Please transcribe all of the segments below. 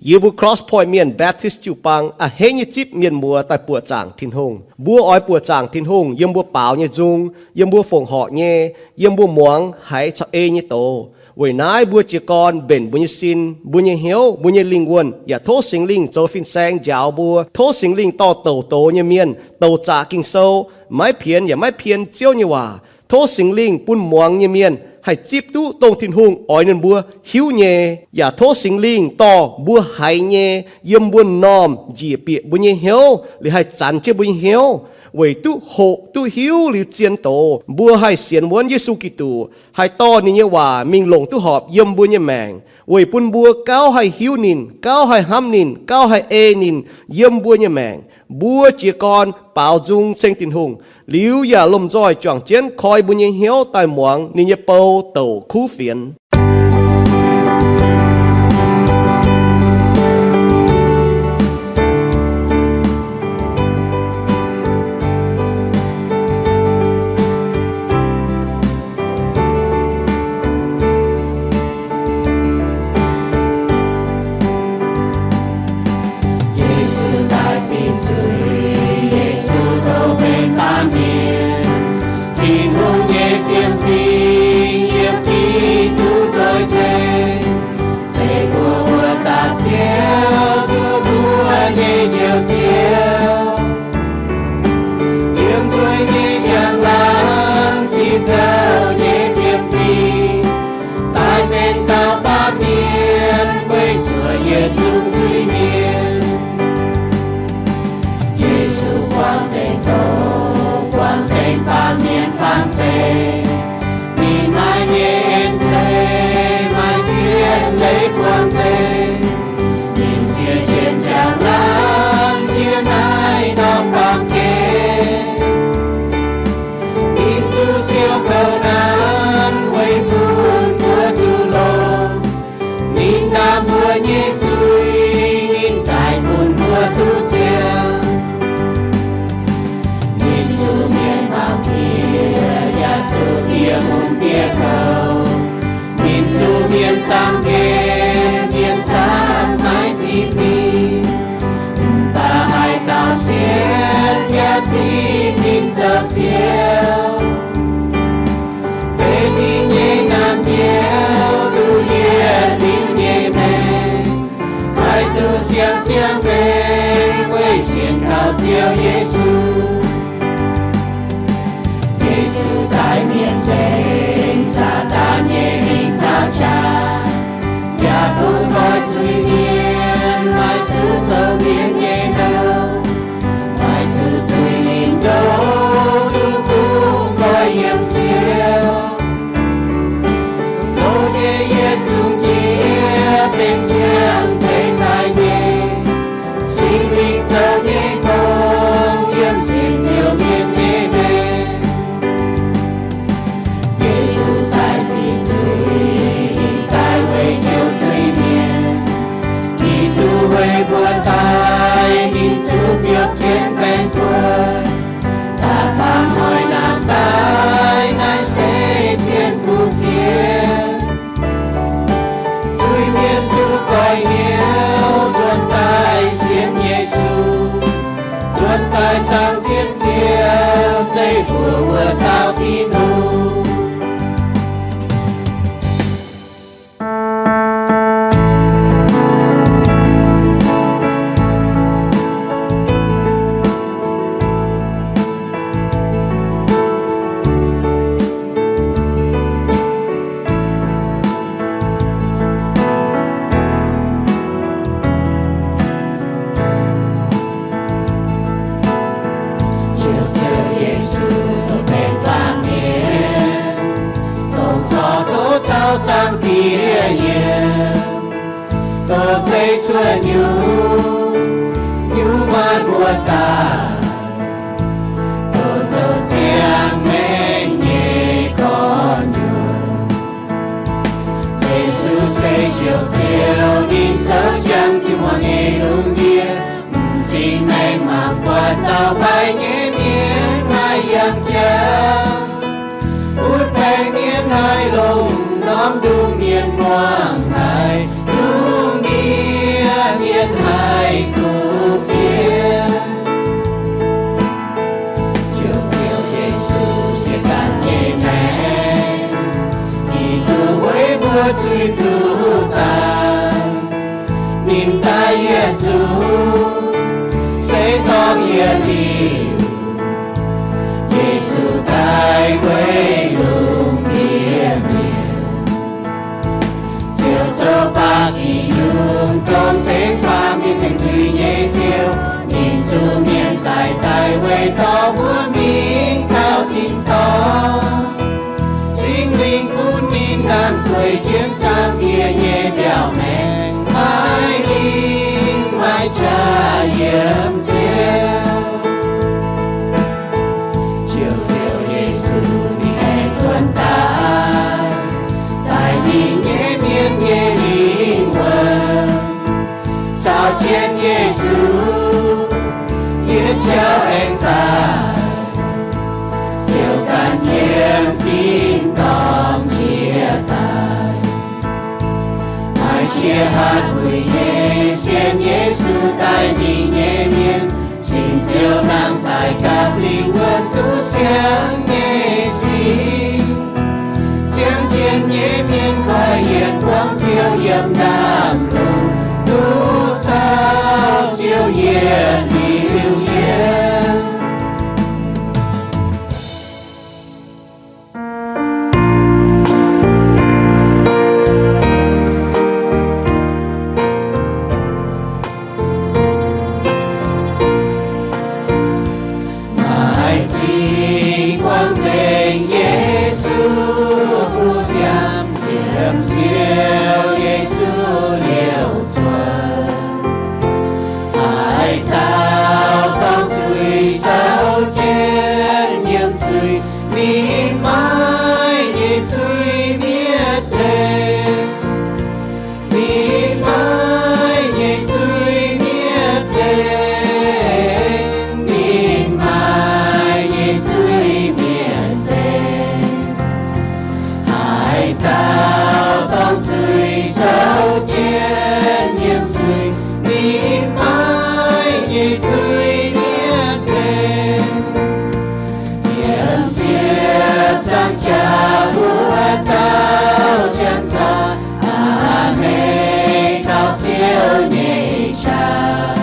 Yie mbuo Cross Point Mienh Baptist jiu-baang a'hneiv nyei zipv mienh muoz daaih buoqc zaangc Tin-Hungh. Mbuo oix buoqc zaangc Tin-Hungh yiem mbuo baaux nyei nzung, yiem mbuo fongc horc nyei, yiem mbuo muangx haiz caux ei nyei doz. Weic naaiv mbuo jiez gorn mbenc mbuo nyei sin, mbuo nyei hnyouv, mbuo nyei lingh wuonh, yaac tov Singx Lingh zoux fin-saeng njaaux mbuo. Tov Singx Lingh dorh douc doz nyei mienh, douc zaqc Ging-Sou, maiv pienx yaac maiv pien Ziouv nyei waac. Tov Singx Lingh bun muangx nyei mienh haih zipv duqv dongh Tin-Hungh oix ninh mbuo hiuv nyei. Yaac tov Singx Lingh dorh mbuo haiz nyei yiem mbuo m'normh njiec bieqc mbuo nyei hnyouv, liuz haih zanx jienv mbuo nyei hnyouv, weic duqv hoqc duqv hiuv liuz zien doz, mbuo haih sienx wuonv Yesu Giduc, haih dorh ninh nyei waac mingh longc duqv horpc yiem mbuo nyei maengc, weic bun mbuo gauh haih hiuv ninh, gauh haih hnamv ninh, gauh haih ei ninh yiem mbuo nyei maengc. Mbuo jiez gorn baaux nzung ceng Tin-Hungh, liuz yaac lomh nzoih juangc jienv koi mbuo nyei hnyouv daaih muangx ninh nyei bou douc kuv fienx. Yesu daaih fih zuiz, Yesu douh benx baamh mienh. Tin-Hungh nyei fiem fim yiem Giduc nzoih nzengc, zeiz mbuo wuov dauh Ziouv, zuov mbuo nyei Njoux Ziouv. Yiem nzuih nyei njang-laangc zipv hnyouv nyei fiem fim, daaih benx dauh baamh mienh, weic zuoqc yietc zungv zuiz-mienh. Yesu buangh nzengc douz, buangh nzengc baamh mienh faan zeiv. Ninh maaih nyei en-ceix maaih zien leiz buangh nzengc. Ninh siec jienv njang-laangc yiem naaiv norm baamh gen. Ninh zuqc siou kouv naanv weic bun mbuo duqv longx. Ninh ndaam mbuo nyei zuiz, ninh daic bun mbuo duqv ziangh. Ninh zuqc mienh mangc piex yaac zuqc dieh mun dieh kouv. Ninh zuqc mienh zaangc gen, mienh camv maiv zipv ninh. Mv baac haaix dauh sienx yaac zipv ninh zoux Ziouv, benx ninh nyei naamh nyouz duqv yietc liuz nyei maengc, haih duqv siang-ziangh maengx weic sienx kaux Ziouv Yesu. Yesu daaih mienh nzengc Saadaan nyei lingc caux qaqv, yaac bun nqoi zuiz-mienh maaih zuqc zoux mienh nyei nouh, maaih zuqc zuiz-mienh douc duqv bungx nqoi yiem Ziouv. Loz nyei yietc zungv jiex benx siang-zeix daaih nyei, Singx Lingh zoux nyei gong yiem sienx Ziouv mienh nyei maengc. Yesu daaih fih zuiz, ninh daaih weic njoux zuiz-mienh. Giduc weic mbuo daaih, ninh zuqc biopv jienv baengh guoqv, da'faanh hnoi naaiv daaih, naaiv se zien kuv fienx. Zuiz-mienh duqv goiv hnyouv, nzuonx daaih sienx Yesu, nzuonx daaih zaangc zien Ziouv, zeiz mbuo wuov dauh Tin-Hungh. Njoux Ziouv Yesu dongh benx baamh mienh, dongh zorqv duqv caux zaangc Diex yiem, dongh zeiv cuotv nyungc, nyungc maanc mbuo daaih, dongh zoux ziangh maengc nyei gorn-nyuoqc. Yesu se Njoux Ziouv, ninh zoux jangx ziouc muangx nyei lungh ndiev, m'zing maengh mangc buatc zaux mbaih nyei mienh haih yangh jauv, butv baengh mienh haih longc norm ndungh mienh muangx haic, lungh ndiev Haih kuv fienx, ziouc siou Yesu siex ganh nyei maengc, Giduc weic mbuo zuiz zuqc daaih. Ninh daaih yietc zungv se dorh yietc liuz, Yesu daaih weic lungh ndiev mienh. Ziouc zoux baac Giduc yungz dongh dengv baamh mienh tengx zuiz nyei Ziouv. Ninh zuqc mienh daic, daic weic dorh mbuo mingh taux tin-dorngh. Singx Lingh gunv ninh nangh zueiz jienv zaangc Diex nyei mbiaauc maengx, maiv lingh maiv jaax yiem Ziouv. Ziouc siou Yesu mingh aengx cuotv daaih, daic mingh nyei mienh nyei lingh wuonh. Caux jienv Yesu yietv jauv aengx daaih, ziouc gan yiem tin-dorngh jiex daaih. Maaih qiex hatc wuic nyei sienx Yesu daic mingh nyei mienh, cingx ziouc nangh daic gapv lingh wuonh duqv siang nyei sic. Ziangh jienv nyei mienh koiv yietc buangv Ziouv yiem ndaamv-lungh, duqv caux Ziouv yietc liuz yiem. Maaih cing buangv nzengc Yesu buoz ziangh, yiem Ziouv Yesu liouc cuotv. Haaix dauh dorngc zuiz souv jienv yiem zuiz, ninh maiv nyei zuiz mietc nzengc. Ninh maiv nyei zuiz mietc nzengc, ninh maiv nyei zuiz mietc nzengc. Haaix dauh dorngc zuiz souv jienv yiem zuiz, ninh maiv nyei zuiz mietc nzengc. Yiem Ziouv zaangc jaax wuov dauh janx-zaqc, aa, maiv gauh Ziouv nyei qaqv.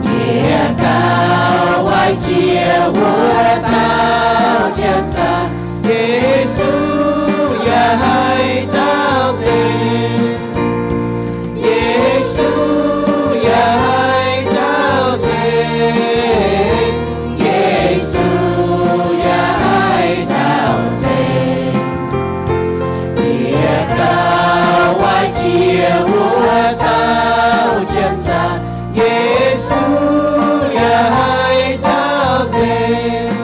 Yie gauh waaic jiex wuov dauh janx-zaqc, Yesu yaac haih zaux nzengc. Yesu yaac haih zaux nzengc. Yesu yaac haih zaux nzengc. Yie gauh waaic jiex wuov dauh janx-zaqc, Yesu yaac haih zaux nzengc.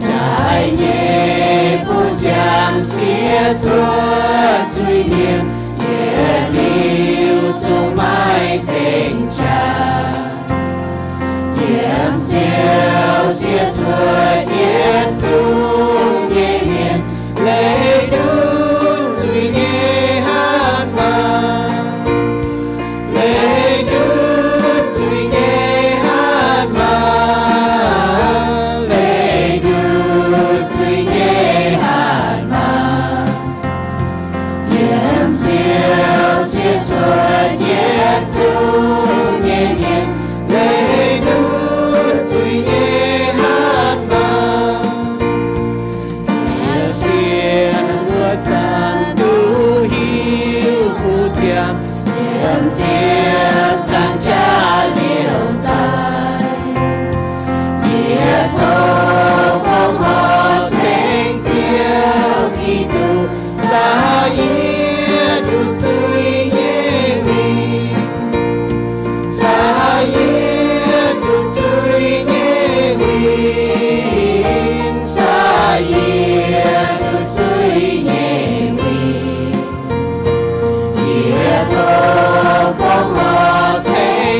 Jaaix nyei buoz ziangh siev cuotv zuiz-mienh, yietc liuz zungv maiv zengc jaax. Yiem Ziouv siev cuotv yietc zungv nyei mienh, leiz ndutv zuiz nyei hatc maaz. Leiz ndutv zuiz nyei hatc maaz, leiz ndutv zuiz nyei hatc maaz. Yiem Ziouv siev cuotv yietc zungv nyei mienh, leiz ndutv zuiz nyei hatc maaz. Yie sienx wuov zanc duqv hiuv buoz ziangh, yiem Ziouv zaangc jaax liouc nzaaih. Yie tov fongc horc ceng Ziouv Giduc, saah yie ndutv zuiz nyei winh. Saah yie ndutv zuiz nyei winh, saah yie ndutv zuiz nyei winh. Yie tov fongc horc ceng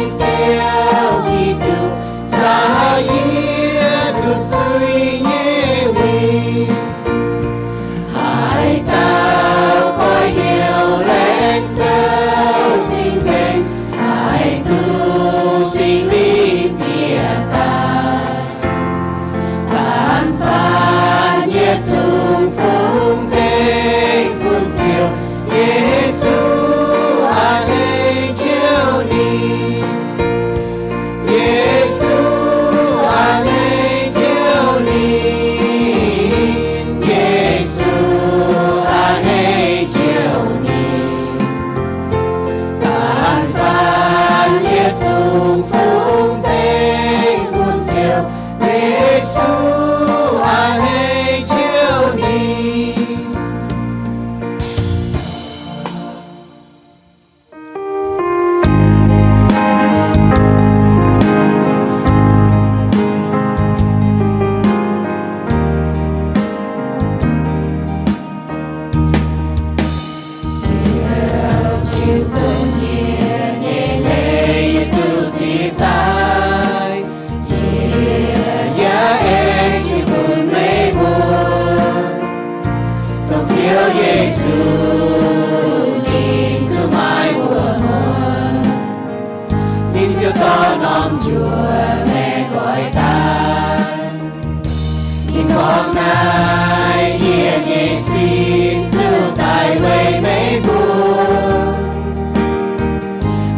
Yie gorngv naaiv, yie nyei sin zuqc daic weic meih mbuo.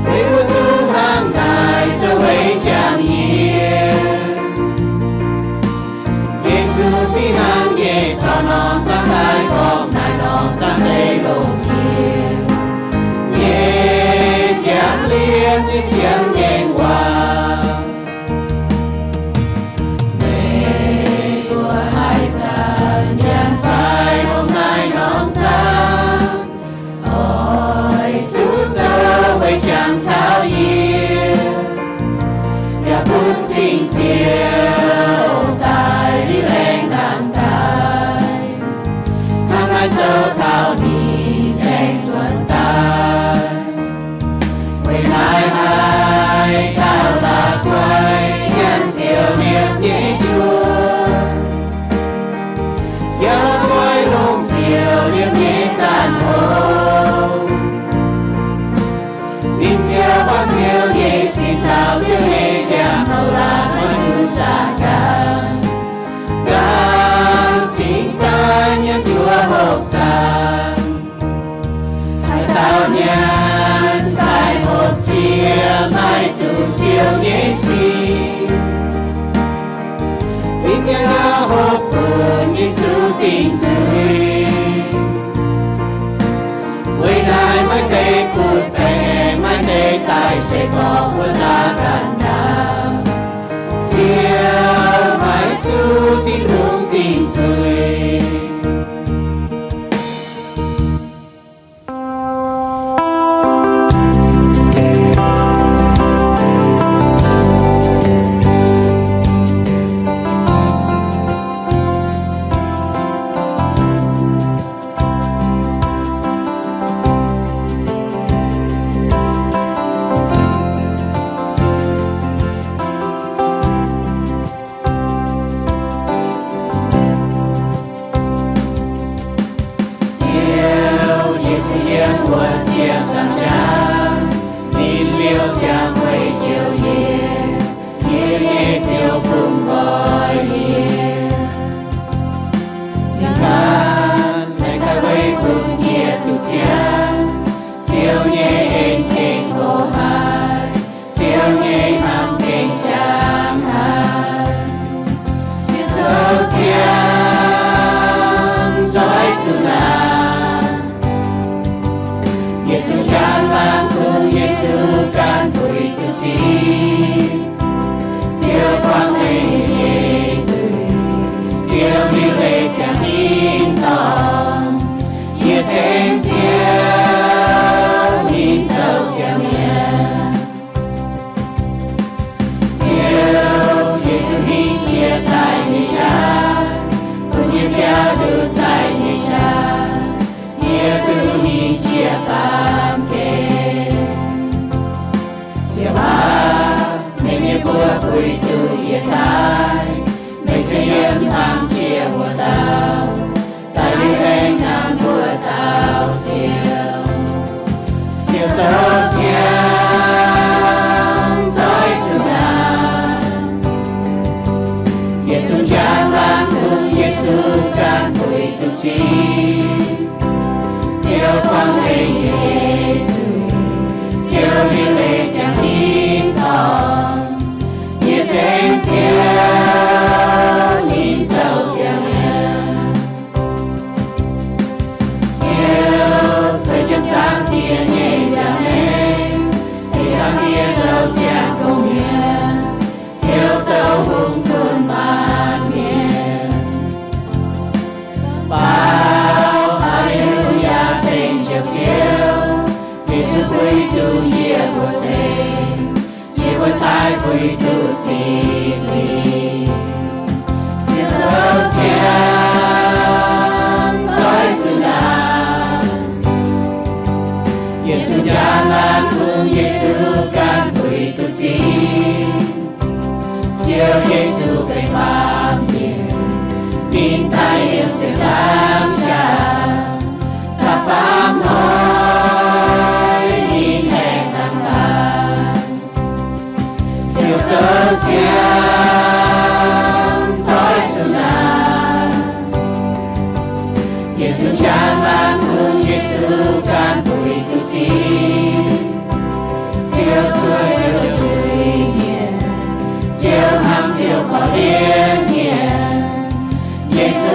Meih mbuo zuqc hnangv naaic zoux weic jangx yie. Yesu fih hnangv nyei corc norm zaangc daaih gorngv naaiv norm zaangc se longx yie nyei ziangh liemh nyei siang nyei waac. Meih mbuo haih zanc nyanc fai hopv naaiv norm zaangc, oix zuqc zoux weic jangx taux yie, yaac bun Singx Nziex daaih liuc aengx ndaangc daaih, hnangv naaiv zoux taux ninh aengx nzuonx daaih. Weic naaiv haaix dauh la'guaih nyanc nziouv liepc nyei njuov, yaac la'guaih longc nziouv liepc nyei zanc hoc. Ninh ziouc buangh Ziouv nyei sic caux Ziouv nyei ziangh hoc laanh oix zuqc zaah ndaangc, ndaangc cingx daaih nyanc njuov hopv zaangc. Haaix dauh nyanc daaih hopv ziepc, maaih duqv Ziouv nyei sic. Ninh nyanc njuov hopv bun ninh zuqc dingc zuiz. Weic naaiv maaih deix butv baengc, maaih deix daic se gorngv mbuo nzaaux ganh ndaauv, ziouc maiv zuqc Tin-Hungh dingc zuiz.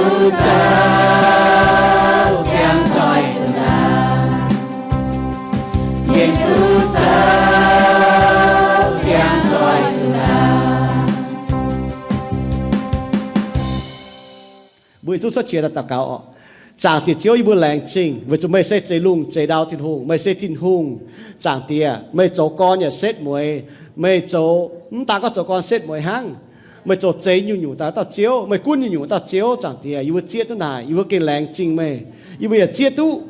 Yesu zoux ziangx zoih zuqc naaic. Yesu zoux ziangx zoih zuqc naaic. Mbuo yietc zungv cuotv qiex daaih daux gaux oc. Zaangc Diex Ziouv, yie mbuo laengz zingh weic zuqc meih se zeix lungh zeix ndau Tin-Hungh. Meih se Tin-Hungh. Zaangc Diex, meih zoux gorn yaac setv mueiz. Meih zoux, mv daan gorngv zoux gorn setv mueiz hnangv. Meih zoux zeix nyungc-nyungc daaih dauh Ziouv. Meih gunv nyungc-nyungc dauh Ziouv. Zaangc Diex, yie mbuo zieqv duqv naaic, yie mbuo gengh laengz zingh meih. Yie mbuo yaac zieqv duqv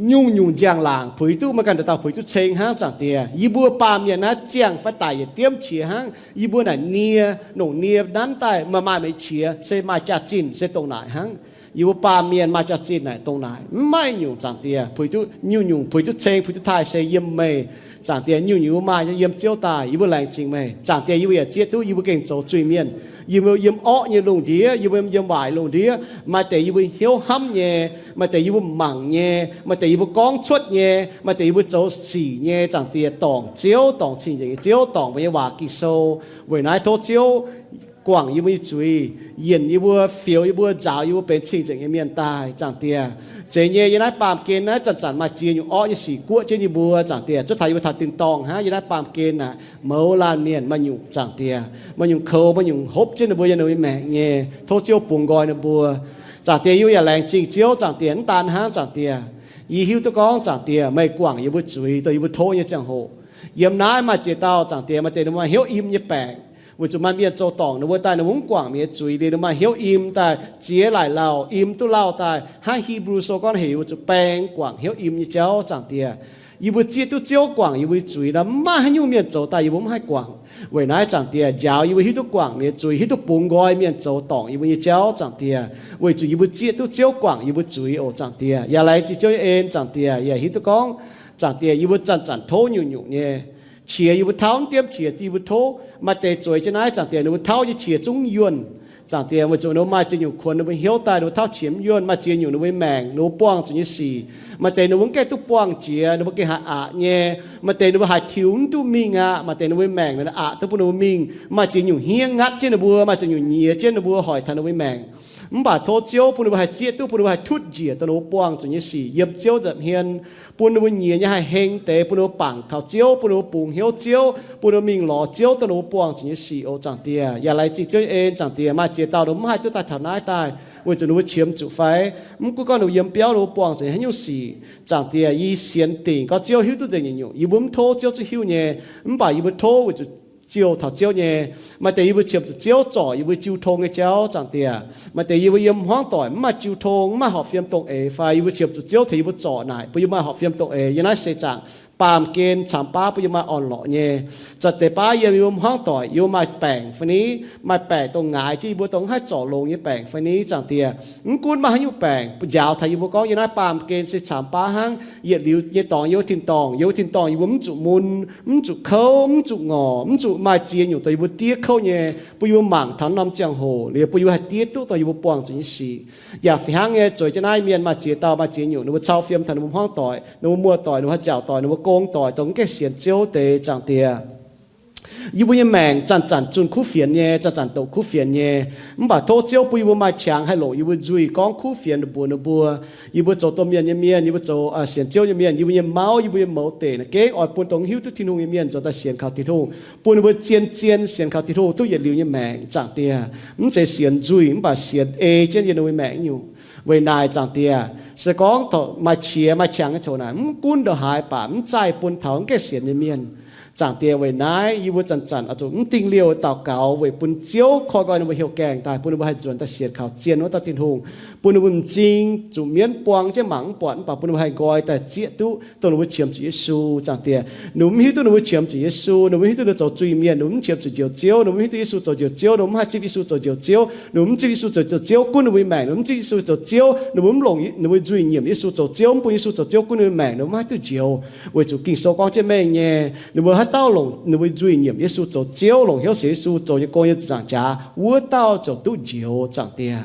nyungc-nyungc njang-laangc puix duqv, meih ganh dauh dauh puix duqv ceng hnangv. Zaangc Diex, yie mbuo baamh mienh naaiv ziangh fai daic yietc diemv qiex hnangv. Yie mbuo naaic nie, longc nie nanv daaih maaih maaih meih qiex, se maaih jaax-zinh se dongh naaic hnangv. Yie mbuo baamh mienh maaih jaax-zinh naaic dongh naaic, mv maaih nyungc. Zaangc Diex, puix duqv nyungc-nyungc puix duqv ceng, puix duqv taaih se yiem meih. Zaangc Diex, nyungc-nyungc yie mbuo maaih yiem Ziouv daaih, yie mbuo laengz zingh meih. Zaangc Diex, yie mbuo yaac zieqv duqv yie mbuo gengh zoux zuiz-mienh. Yie mbuo yiem orqv nyei lungh ndiev, yie mbuo yiem waaic lungh ndiev, maaih deix yie mbuo hnyouv hnamv nyei, maaih deix yie mbuo mangc nyei, maaih deix yie mbuo gorngv cuotv nyei, maaih deix yie mbuo zoux sic nyei. Zaangc Diex, dorngc Ziouv, dorngc cing-nzengc nyei Ziouv, dorngc meih nyei waac Ging-Sou. Weic naaiv tov Ziouv guangc yie mbuo nyei zuiz, yienc yie mbuo, fioux yie mbuo, nzaaux yie mbuo benx cing-nzengc nyei mienh daaih. Zaangc Diex, zeiz nyei, yie naaiv baamh gen naaiv zanc-zanc maaih ziex nyungc orqv nyei sic guoqv jienv yie mbuo. Zaangc Diex, zuov taux yie mbuo taux tin-dorngh hnangv, yie naaiv baamh gen naaic mouz laanh mienh maaih nyungc. Zaangc Diex, maaih nyungc koux, maaih nyungc hopv jienv ninh mbuo yiem ninh mbuo nyei maengc nyei. Tov Ziouv bungx nqoi ninh mbuo. Zaangc Diex, yie mbuo yaac laengz zingh Ziouv. Zaangc Diex, mv daan hnangv. Zaangc Diex, yie hiuv duqv gorngv, Zaangc Diex, meih guangc yie mbuo zuiz dongh yie mbuo tov nyei ziangh hoc. Yiem naaiv maaih ziex dauh, Zaangc Diex, maaih deix ninh mbuo maaih hnyouv im nyei baengc, weic zuqc maaih mienh zoux dorngc ninh mbuo daaih, ninh mbuo mv guangc mienh nyei zuiz liuz, ninh maaih hnyouv im daaih ziex laaic lauh, im duqv lauh daaih, hnangv Hipv^lu Sou gorngv heuc yie mbuo zuqc baeng guangc hnyouv im nyei jauv. Zaangc Diex, yie mbuo zieqv duqv Ziouv guangc yie mbuo nyei zuiz nor, mv maaih haaix nyungc mienh zoux daaih yie mbuo mv haih guangc. Weic naaiv, Zaangc Diex, njaaux yie mbuo hiuv duqv guangc mienh nyei zuiz, hiuv duqv bungx nqoi mienh zoux dorngc yie mbuo nyei jauv. Zaangc Diex, weic zuqc yie mbuo zieqv duqv Ziouv guangc yie mbuo zuiz oc. Zaangc Diex, yaac laengz zingh Ziouv nyei en. Zaangc Diex, yaac hiuv duqv gorngv, Zaangc Diex, yie mbuo zanc-zanc tov nyungc-nyungc nyei qiex, yie mbuo tauv mv diemv qiex, yie mbuo tov. Maaih deix zueiz jienv naaiv, Zaangc Diex, ninh mbuo tauv nyei qiex zungv mv yuonh. Zaangc Diex, weic zuqc ninh mbuo maaih ziex nyungc kuonx ninh mbuo hnyouv daaih, ninh mbuo tauv qiex mv yuonh. Maaih ziex nyungc ninh mbuo nyei maengc, ninh mbuo buangh zuqc nyei sic, maaih deix ninh mbuo mv gaengh duqv buangh jiex, ninh mbuo gengh haih aqc nyei. Maaih deix ninh mbuo haiz tiux mv duqv mingh aqv. Maaih deix ninh mbuo nyei maengc ninh aqc duqv bun ninh mbuo mingh. Maaih ziex nyungc hniev ngatv jienv ninh mbuo, maaih ziex nyungc nyiex jienv ninh mbuo, hoic taux ninh mbuo nyei maengc. Mv baac tov Ziouv bun ninh mbuo haih zieqv duqv, bun ninh mbuo haih tutv njiec dongh ninh mbuo buangh zuqc nyei sic yiem Ziouv nza'hmien, bun ninh mbuo nyiex nyei haih heng deix, bun ninh mbuo bangc kaux Ziouv, bun ninh mbuo bungx hnyouv Ziouv, bun ninh mbuo mingh lorz Ziouv dongh ninh mbuo buangh zuqc nyei sic oc. Zaangc Diex, yaac laengz zingh Ziouv nyei en. Zaangc Diex, maaih ziex dauh ninh mbuo mv haih duqv daaih taux naaiv daaih, weic zuqc ninh mbuo qiemx zuqc fai mv gunv gorngv ninh mbuo yiem biauv, ninh mbuo buangh zuqc haaix nyungc sic. Zaangc Diex, yie sienx dingc gorngv Ziouv hiuv duqv nzengc nyungc-nyungc. Yie mbuo mv tov Ziouv zungv hiuv nyei, mv baac yie mbuo tov weic zuqc ziouh taux Ziouv nyei. Maaih deix yie mbuo qiemx zuqc Ziouv zorc yie mbuo jiu tong nyei jauv. Zaangc Diex, maaih deix yie mbuo yiem hmuangv doic mv maaih jiu tong, mv maaih horpc fiem dongh eix fai, yie mbuo qiemx zuqc Ziouv tengx yie mbuo zorc naaic bun yie mbuo maaih horpc fiem dongh eix. Yiem naaiv seix zaangc baamh gen camx baav bun yie mbuo maaih orn-lorqc nyei. Za'deix baav yiem yie mbuo hmuangv doic yie mbuo maaih baengc fai ni, maaih baengc dongh ngaix jienv yie mbuo dongh mv haih zorc longx nyei baengc fai ni. Zaangc Diex, mv gunv maaih haaix nyungc baengc njaaux taux yie mbuo gorngv yiem naaiv baamh gen se camx baav hnangv, yietc liuz nyei dorngx yiem wuov tin-dorngh, yiem wuov tin-dorngh yie mbuo mv zuqc mun, mv zuqc kouv, mv zuqc ngorc, mv zuqc maaih ziex nyungc dongh yie mbuo diev kouv nyei, bun yie mbuo mangc taux norm ziangh hoc liuz bun yie mbuo haih diev duqv dongh yie mbuo buangh zuqc nyei sic. Yaac fih hnangv nyei, zueiz jienv naaiv mienh maaih ziex dauh maaih ziex nyungc ninh mbuo cau fiem taux ninh mbuo hmuangv doic, ninh mbuo muoz-doic, ninh mbuo haaix ziouc doic, ninh mbuo gong doic dongh mv gaengh sienx Ziouv deix. Zaangc Diex, yie mbuo nyei maengc zanc-zanc zunh kuv fienx nyei, zanc-zanc doqc kuv fienx nyei. Mv baac tov Ziouv bun yie mbuo maaih qangx haih longc yie mbuo nzuih gorngv kuv fienx mbuox ninh mbuo. Yie mbuo zoux domh mienh nyei mienh, yie mbuo zoux sienx Ziouv nyei mienh, yie mbuo nyei mauv, yie mbuo nyei mouz deic naaic gengh oix bun dongh hiuv duqv Tin-Hungh nyei mienh nzuonx daaih sienx kaux Tin-Hungh, bun ninh mbuo zien-zien sienx kaux Tin-Hungh duqv yietc liuz nyei maengc. Zaangc Diex, mv zeiz sienx nzuih mv baac sienx ei jienv yie mbuo nyei maengc nyungc. Weic naaic, Zaangc Diex, se gorngv maaih qiex maaih qangx nyei coc naaic, mv gunv ndongc haaix baac mv zaih bun taux mv gaengh sienx nyei mienh. Zaangc Diex, weic naaiv yie mbuo zanc-zanc oix zuqc mv dingh liouh daux gaux weic bun Ziouv koi nqoi ninh mbuo heuc gaengh daaih, bun ninh mbuo haih nzuonx daaih sienx kaux zien wuov dauh Tin-Hungh, bun ninh mbuo m'zing zuqc mienv buang jienv mangc mv buatc, mv baac bun ninh mbuo haih nqoi daaih zieqv duqv dongh ninh mbuo qiemx zuqc Yesu. Zaangc Diex, ninh mbuo mv hiuv duqv ninh mbuo qiemx zuqc Yesu, ninh mbuo mv hiuv duqv ninh mbuo zoux zuiz-mienh, ninh mbuo mv qiemx zuqc Njoux Ziouv, ninh mbuo mv hiuv duqv Yesu zoux Njoux Ziouv, ninh mbuo mv haih zipv Yesu zoux Njoux Ziouv, ninh mbuo mv zipv Yesu zoux Njoux Ziouv gunv ninh mbuo nyei maengc, ninh mbuo mv zipv Yesu zoux Ziouv, ninh mbuo mv longc ninh mbuo nzuih nyiemc Yesu zoux Ziouv, mv bun Yesu zoux Ziouv gunv ninh mbuo maengc, ninh mbuo mv haih duqv njoux. Weic zuqc Ging-Sou gorngv jienv mengh nyei, ninh mbuo haaix dauh longc ninh mbuo nzuih nyiemc Yesu zoux Ziouv, longc hnyouv sienx Yesu zoux nyei gong nyei zanc-zanc jaax, wuov dauh ziouc duqv njoux. Zaangc Diex,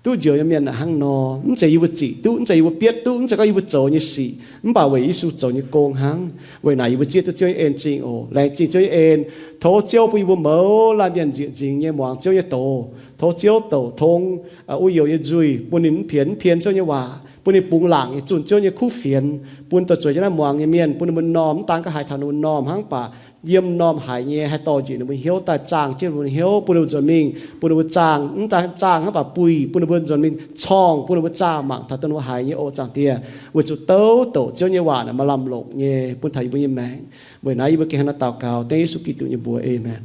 duqv njoux nyei mienh naaic hnangv nor. Mv zeiz yie mbuo zic duqv, mv zeiz yie mbuo bietv duqv, mv zeiz gorngv yie mbuo zoux nyei sic, mv baac weic Yesu zoux nyei gong hnangv. Weic naaic yie mbuo zieqv duqv Ziouv nyei en zingh oc. Laengz zingh Ziouv nyei en. Tov Ziouv bun yie mbuo mouz laanh mienh nzieqc nzingx nyei muangx Ziouv nyei doz. Tov Ziouv douc tong wuov youz nyei nzuih, bun ninh mv pienx, mv pien Ziouv nyei waac, bun ninh bungx laangc nyei zunh Ziouv nyei kuv fienx, bun dorh zueiz jienv naaiv muangx nyei mienh, bun ninh mbuo m'normh, mv daan gorngv haiz taux ninh mbuo m'normh hnangv, mv baac yiem m'normh haic nyei haih dorh njiec ninh mbuo hnyouv daaih zaangh jienv ninh mbuo hnyouv, bun ninh mbuo nzuonx mingh, bun ninh mbuo zaangh, mv daan zaangh hnangv, mv baac buih bun ninh mbuo nzuonx mingh corngh, bun ninh mbuo zaah mangc taux dongh ninh mbuo haiz nyei oc. Zaangc Diex, weic zuqc douc douc Ziouv nyei waac naaic maaih lamh longc nyei bun taux yie mbuo nyei maengc. Weic naaiv yie mbuo gengh hnangv naaiv daux gaux dengv Yesu Giduc nyei mbuox, aamen.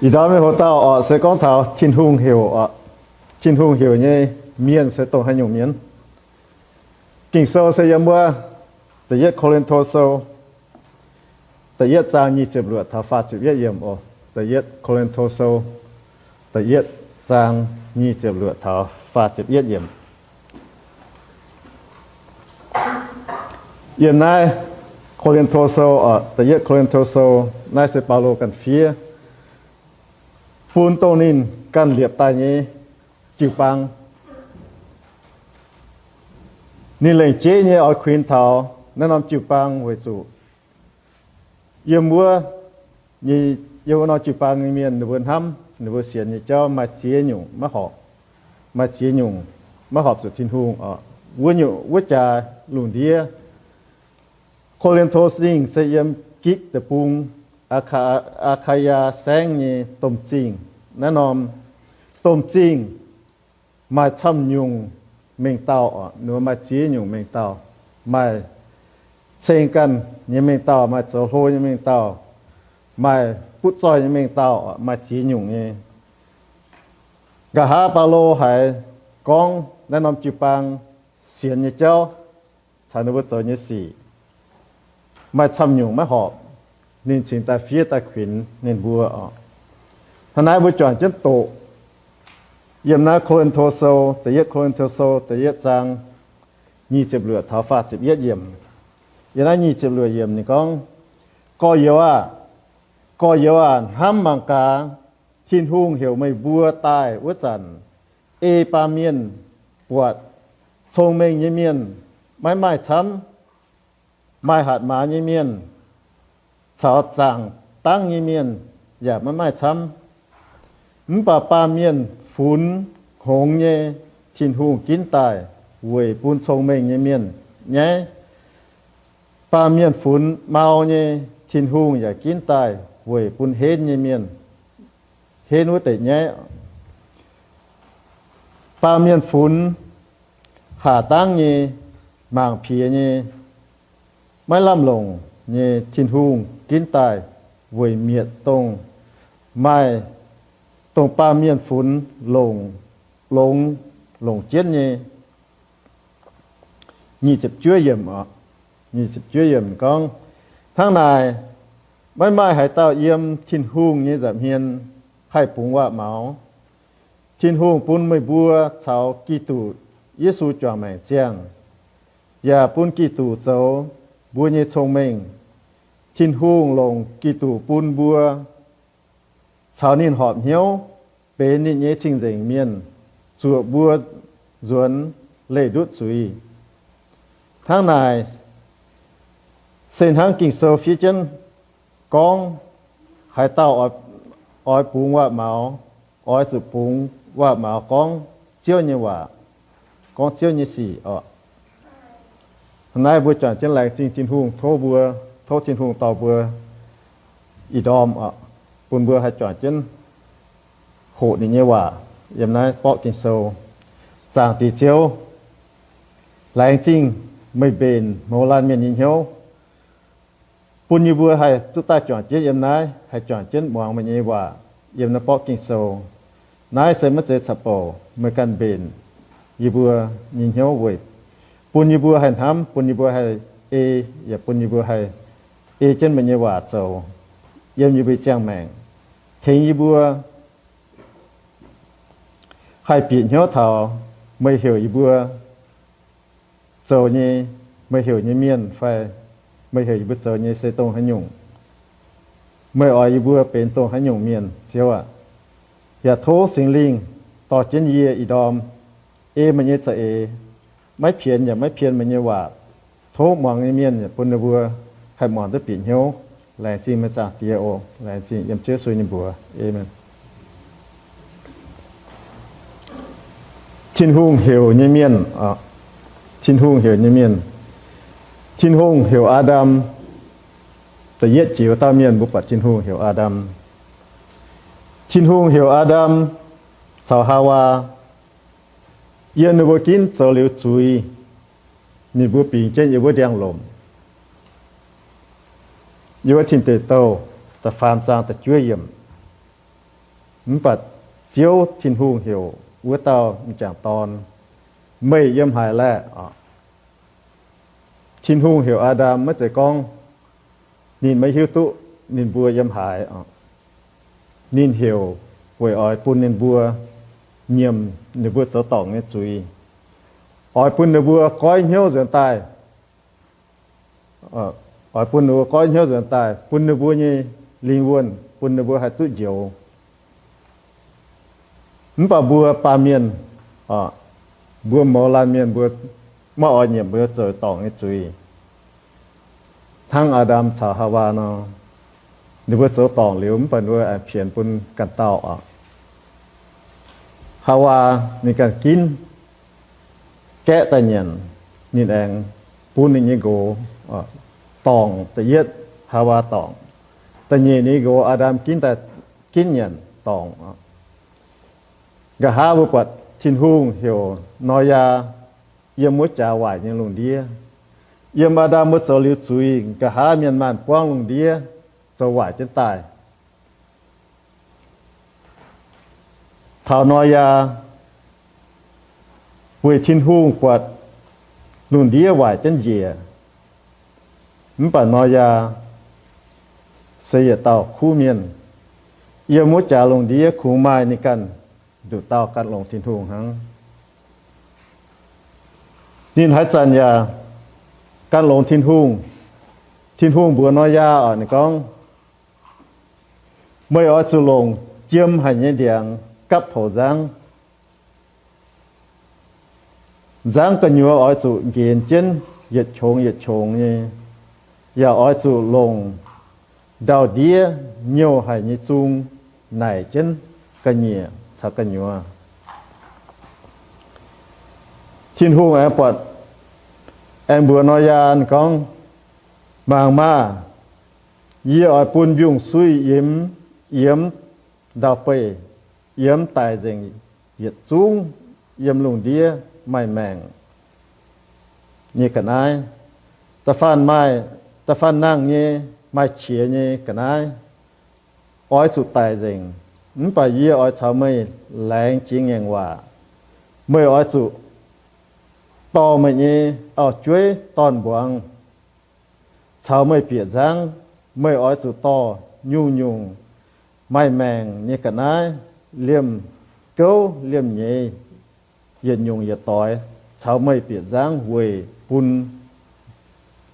Ih ndorm nyei hoc dauh oc, se gorngv taux Tin-Hungh heuc oc, Tin-Hungh heuc nyei mienh se dongh haaix nyungc mienh? Ging-Sou se yiem wuov Da'yietv Ko^lin^to Sou da'yietv zaang nyic ziepc luoqc taux faah ziepc yietv yiemc oc. Da'yietv Ko^lin^to Sou da'yietv zaang nyic ziepc luoqc taux faah ziepc yietv yiemc. Yiem naaiv Ko^lin^to Sou, Da'yietv Ko^lin^to Sou, naaiv se Baulo ganh fiev bun dongh ninh ganh liepc daaih nyei jiu-baang. Ninh lengc jeiv nyei oix kuinx taux naaiv norm jiu-baang weic zuqc yiem wuov nyei, yiem wuov norm jiu-baang nyei mienh ninh mbuo hnamv ninh mbuo sienx nyei jauv maaih ziex nyungc maiv horpc, maaih ziex nyungc maiv horpc zuqc Tin-Hungh oc. Wuov nyungc, wuov jaax lungh ndiev, Ko^lin^to Zingh se yiem Gipv Deic-Bung, Aa^ka, Aa^kaa^yaa Saengv nyei domh zingh. Naaiv norm domh zingh maaih camv nyungc mengh dauh oc, ninh mbuo maaih ziex nyungc mengh dauh, maaih ceng ganh nyei mengh dauh, maaih zoux hlo nyei mengh dauh, maaih butv zoih nyei mengh dauh, maaih ziex nyungc nyei. Nqa'haav Baulo haiz gorngv naaiv norm jiu-baang sienx nyei jauv caux ninh mbuo zoux nyei sic maaih camv nyungc maiv horpc, ninh cingx daaih fiev daaih kuinx ninh mbuo oc. Hnangv naaiv mbuo juangc jienv doqc yiem naaiv Ko^lin^to Sou, Da'yietv Ko^lin^to Sou da'yietv zaang nyic ziepc luoqc taux faah ziepc yietv yiemc. Yiem naaiv nyic ziepc luoqc yiemc ninh gorngv, Gorx-youz aah! Gorx-youz aah! Hnamv mangc gaax, Tin-Hungh heuc meih mbuo daaih wuov zanc, ei baamh mienh buatc cong-mengh nyei mienh maiv maaih camv, maaih hatc maaz nyei mienh caux zaangc dangv nyei mienh yaac maiv maaih camv. Mv baac baamh mienh funx hngongx nyei, Tin-Hungh ginv daaih weic bun cong-mengh nyei mienh nyaiv. Baamh mienh funx mau nyei, Tin-Hungh yaac ginv daaih weic bun henv nyei mienh, henv wuov deix nyaiv. Baamh mienh funx haac dangv nyei, mangc piex nyei, maiv lamh longc nyei, Tin-Hungh ginv daaih weic mietc dongh maaih, dongh baamh mienh funx longx, longx, longc jienv nyei. Nyic ziepc juov yiemc oc, nyic ziepc juov yiemc gorngv, Hnangv naaic, maiv maaih haaix dauh yiem Tin-Hungh nyei nza'hmien haih bungx waac-maux. Tin-Hungh bun meih mbuo caux Giduc Yesu juangc maengc ziangh, yaac bun Giduc zoux mbuo nyei cong-mengh. Tin-Hungh longc Giduc bun mbuo caux ninh horpc hnyouv benx ninh nyei cing-nzengc mienh, zuoqc mbuo nzuonx leih ndutv zuiz. Hnangv naaic, se hnangv Ging-Sou fiev jienv gorngv, haaix dauh oix, oix bungx waac-maux, oix zuqc bungx waac-maux gorngv Ziouv nyei waac, gorngv Ziouv nyei sic oc. Hnangv naaiv mbuo juangc jienv laengz zingh Tin-Hungh, tov mbuo, tov Tin-Hungh dorh mbuo ih ndorm oc, bun mbuo haih juangc jienv hoqc ninh nyei waac yiem naaiv borqv Ging-Sou. Zaangc Diex Ziouv, laengz zingh meih mbenc mouz laanh mienh nyei hnyouv, bun yie mbuo haih duqv daaih juangc jienv yiem naaiv, haih juangc jienv muangx meih nyei waac yiem naaiv borqv Ging-Sou. Naaiv se maiv zeiz caqv-bouc, meih ganh mbenc yie mbuo nyei hnyouv weic bun yie mbuo haih hnamv, bun yie mbuo haih ei, yaac bun yie mbuo haih ei jienv meih nyei waac zoux yiem yie mbuo ziangh maengc. Tengx yie mbuo haih bieqc hnyouv taux meih heuc yie mbuo zoux nyei, meih heuc nyei mienh fai meih heuc yie mbuo zoux nyei se dongh haaix nyungc. Meih oix yie mbuo benx dongh haaix nyungc mienh, Ziouv aac. Yaac tov Singx Lingh dorh jienv yie ih ndorm ei meih nyei za'eix, maiv pienx yaac maiv pien meih nyei waac. Tov muangx nyei mienh yaac bun ninh mbuo haih muangx duqv bieqc hnyouv. Laengz zingh meih Zaangc Diex oc. Laengz zingh yiem Ziouv Yesu nyei mbuox. Aamen. Tin-Hungh heuc nyei mienh. Tin-Hungh heuc nyei mienh. Tin-Hungh heuc Aa^ndam. Da'yietv jiex wuov dauh mienh mbuo buatc Tin-Hungh heuc Aa^ndam. Tin-Hungh heuc Aa^ndam caux Haawaa, yiem ninh mbuo ginv zoux liuz zuiz, ninh mbuo bingx jienv yiem wuov ndiangx-lomc, yiem wuov Tin Deic Douh, da'faam zaang da'juov yiemc. Mv baac Ziouv Tin-Hungh heuc wuov dauh m'jangc dorn, Meih yiem haaix laeh? Tin-Hungh heuc Aa^ndam maiv zeiz gorngv ninh maiv hiuv duqv ninh mbuo yiem haaix. Ninh heuc weic oix bun ninh mbuo nyiemc ninh mbuo zoux dorngc nyei zuiz, oix bun ninh mbuo goiv hnyouv nzuonx daaih, oix bun ninh mbuo goiv hnyouv nzuonx daaih, bun ninh mbuo nyei lingh wuonh, bun ninh mbuo haih duqv njoux. Mv baac mbuo baamh mienh, mbuo mouz laanh mienh mbuo maiv oix nyiemc mbuo zoux dorngc nyei zuiz. Hnangv Aa^ndam caux Haawaa nor, ninh mbuo zoux dorngc liuz mv baac ninh mbuo aengx pienx bun ganh dauh oc. Haawaa ninh ganh ginv gaeqv daaih nyanc, ninh aengx bun ninh nyei nqox dorngc. Da'yietv Haawaa dorngc, da'nyeic ninh nyei nqox Aa^ndam ginv daaih, ginv nyanc dorngc. Nqa'haav mbuo buatc Tin-Hungh heuc Noyaa yiem wuov jaax waaic nyei lungh ndiev. Yiem Aa^ndam mbuo zoux liuz zuiz, nqa'haav mienh maanh buangv lungh ndiev zoux waaic jienv daaih. Taux Noyaa, weic Tin-Hungh buatc lungh ndiev waaic jienv njiec, mv baac Noyaa se yietc dauh kuv mienh. Yiem wuov jaax lungh ndiev kungx maaih ninh ganh nduqc dauh gan longx Tin-Hungh hnangv. Ninh haaix zanc yaac gan longx Tin-Hungh. Tin-Hungh mbuox Noyaa oc, ninh gorngv, Meih oix zuqc longc jiem haic nyei ndiangx gapv poux nzangv. Nzangv gu'nyuoz oix zuqc nqenx jienv yietc qongx yietc qongx nyei, yaac oix zuqc longc ndau-ndiev nyouh haic nyei zung naaic jienv ga'nyiec caux gu'nyuoz. Tin-Hungh aengx buatc, aengx mbuox Noyaa gorngv, Mangc maah! Yie oix bun mbiungc-suiv yiemx, yiemx ndau-beih, yiemx daic nzengc yietc zungv yiem lungh ndiev maaih maengc nyei ga'naaiv. Da'faanh maaih, da'faanh nangh nyei, maaih qiex nyei ga'naaiv oix zuqc daic nzengc. Mv baac yie oix caux meih laengz jiex ngaengc waac. Meih oix zuqc dorh meih nyei auv-jueiv dorn-mbuangz caux meih bieqc nzangv. Meih oix zuqc dorh nyungc-nyungc maaih maengc nyei ga'naaiv, liemh gouv liemh nyeiz, yietc nyungc yietc doix caux meih bieqc nzangv weic bun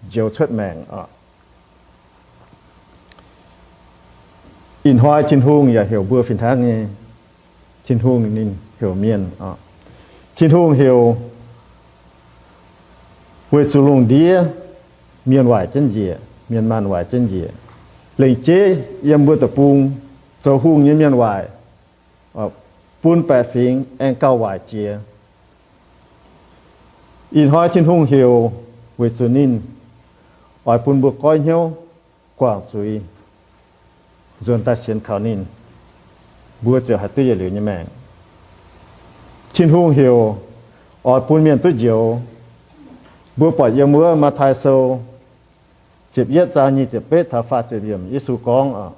njoux cuotv maengc oc. Ih hnoi Tin-Hungh yaac heuc mbuo fih hnangv nyei. Tin-Hungh ninh heuc mienh oc. Tin-Hungh heuc weic zuqc lungh ndiev mienh waaic jienv njiec, mienh maanh waaic jienv njiec. Lengc jeiv yiem mbuo deic-bung zoux hungh nyei mienh waaic, bun baeqc fingx aengx gauh waaic jiex. Ih hnoi Tin-Hungh heuc weic zuqc ninh oix bun mbuo goiv hnyouv guangc zuiz, nzuonx daaih sienx kaux ninh, mbuo ziouc haih duqv yietc liuz nyei maengc. Tin-Hungh heuc oix bun mienh duqv njoux. Mbuo buatc yiem wuov Matv^taai Sou ziepc yietv zaang nyic ziepc betv taux faah ziepc yiemc, Yesu gorngv,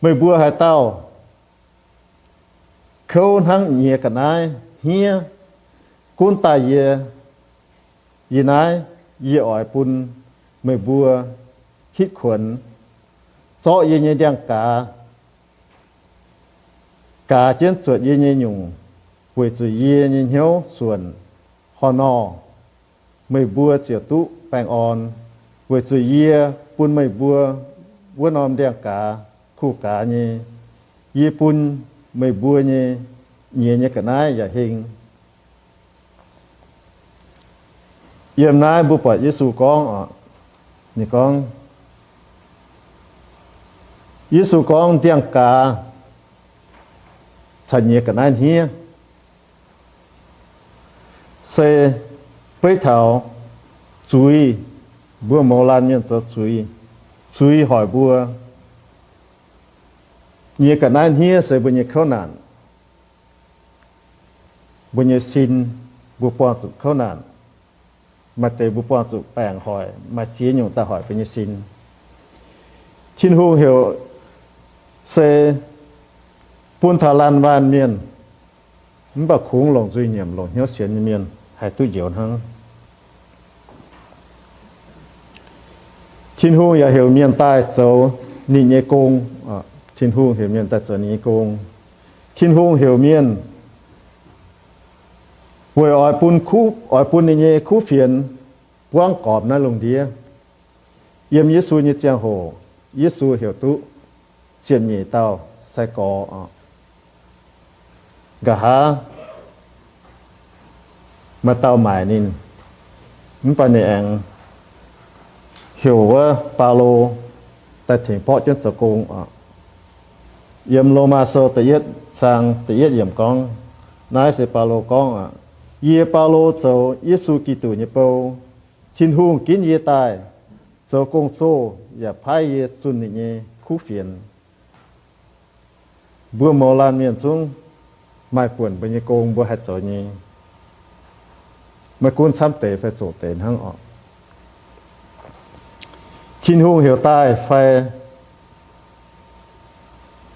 Meih mbuo haaix dauh kouv hnangv nyiex ga'naaiv hniev gunv daaih yie, yie naaiv, yie oix bun meih mbuo hitv kuonx, zorqv yie nyei ndiangx-gaaz gaaz jienv zuotc yie nyei nyungc, weic zuqc yie nyei hnyouv suonc horh nor, meih mbuo ziouc duqv baengh orn. Weic zuqc yie bun meih mbuo wuov norm ndiangx-gaaz kuh gaaz nyei, yie bun meih mbuo nyei nyiex nyei ga'naaiv yaac heng. Yiem naaiv mbuo buatc Yesu gorngv oc, ninh gorngv, Yesu gorngv, ndiangx-gaaz caux nyiex ga'naaiv hniev se beiv taux zuiz, mbuo mouz laanh mienh zoux zuiz, zuiz hoic mbuo. Nyiex ga'naaiv hniev se mbuo nyei kouv naanc, mbuo nyei sin, mbuo buangh zuqc kouv naanc. Maaih deix mbuo buangh zuqc baengc hoic, maaih ziex nyungc daaih hoic mbuo nyei sin. Tin-Hungh heuc se bun taux laanh waanh mienh, mv baac kungx longc nzuih nyiemc, longc hnyouv sienx nyei mienh haih duqv njoux hnangv. Tin-Hungh yaac heuc mienh daaih zoux ninh nyei gong. Tin-Hungh heuc mienh daaih zoux ninh nyei gong. Tin-Hungh heuc mienh weic oix bun, oix bun ninh nyei kuv fienx buangv gormx naaiv lungh ndiev. Yiem Yesu nyei ziangh hoc, Yesu heuc duqv ziepc nyeic dauh sai-gorx oc. Nqa'haav maaih dauh maaic ninh, mv baac ninh aengx heuc wuov Baulo daaih tengx borqv jienv zoux gong oc. Yiem Lomaa Sou da'yietv zaang da'yietv yiemc gorngv, naaiv se Baulo gorngv aqv, Yie, Baulo, zoux Yesu Giduc nyei bou. Tin-Hungh ginv yie daaih zoux gong-zoh yaac paaiv yie zunh ninh nyei kuv fienx. Mbuo mouz laanh mienh zungv maaih buonc mbuo nyei gong mbuo haih zoux nyei. Maiv gunv camv deix fai zoqc deix hnangv oc. Tin-Hungh heuc daaih fai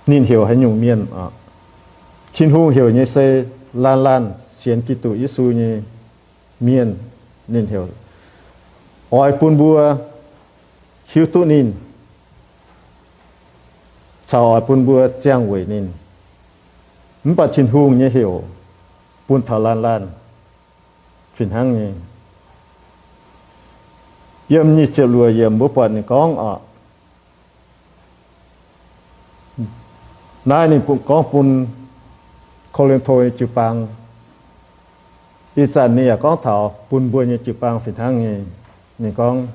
ninh heuc haaix nyungc mienh oc, Tin-Hungh heuc nyei se laanh laanh sienx Giduc Yesu nyei mienh. Ninh heuc oix bun mbuo hiuv duqv ninh, caux oix bun mbuo ziangh weic ninh. Mv baac Tin-Hungh nyei heuc bun taux laanh laanh fih hnangv nyei. Yiem nyic ziepc luoqc yiemc mbuo buatc ninh gorngv oc, naaiv ninh gorngv bun Ko^lin^to nyei jiu-baang. Ih zanc ninh yaac gorngv taux bun mbuo nyei jiu-baang fih hnangv nyei. Ninh gorngv,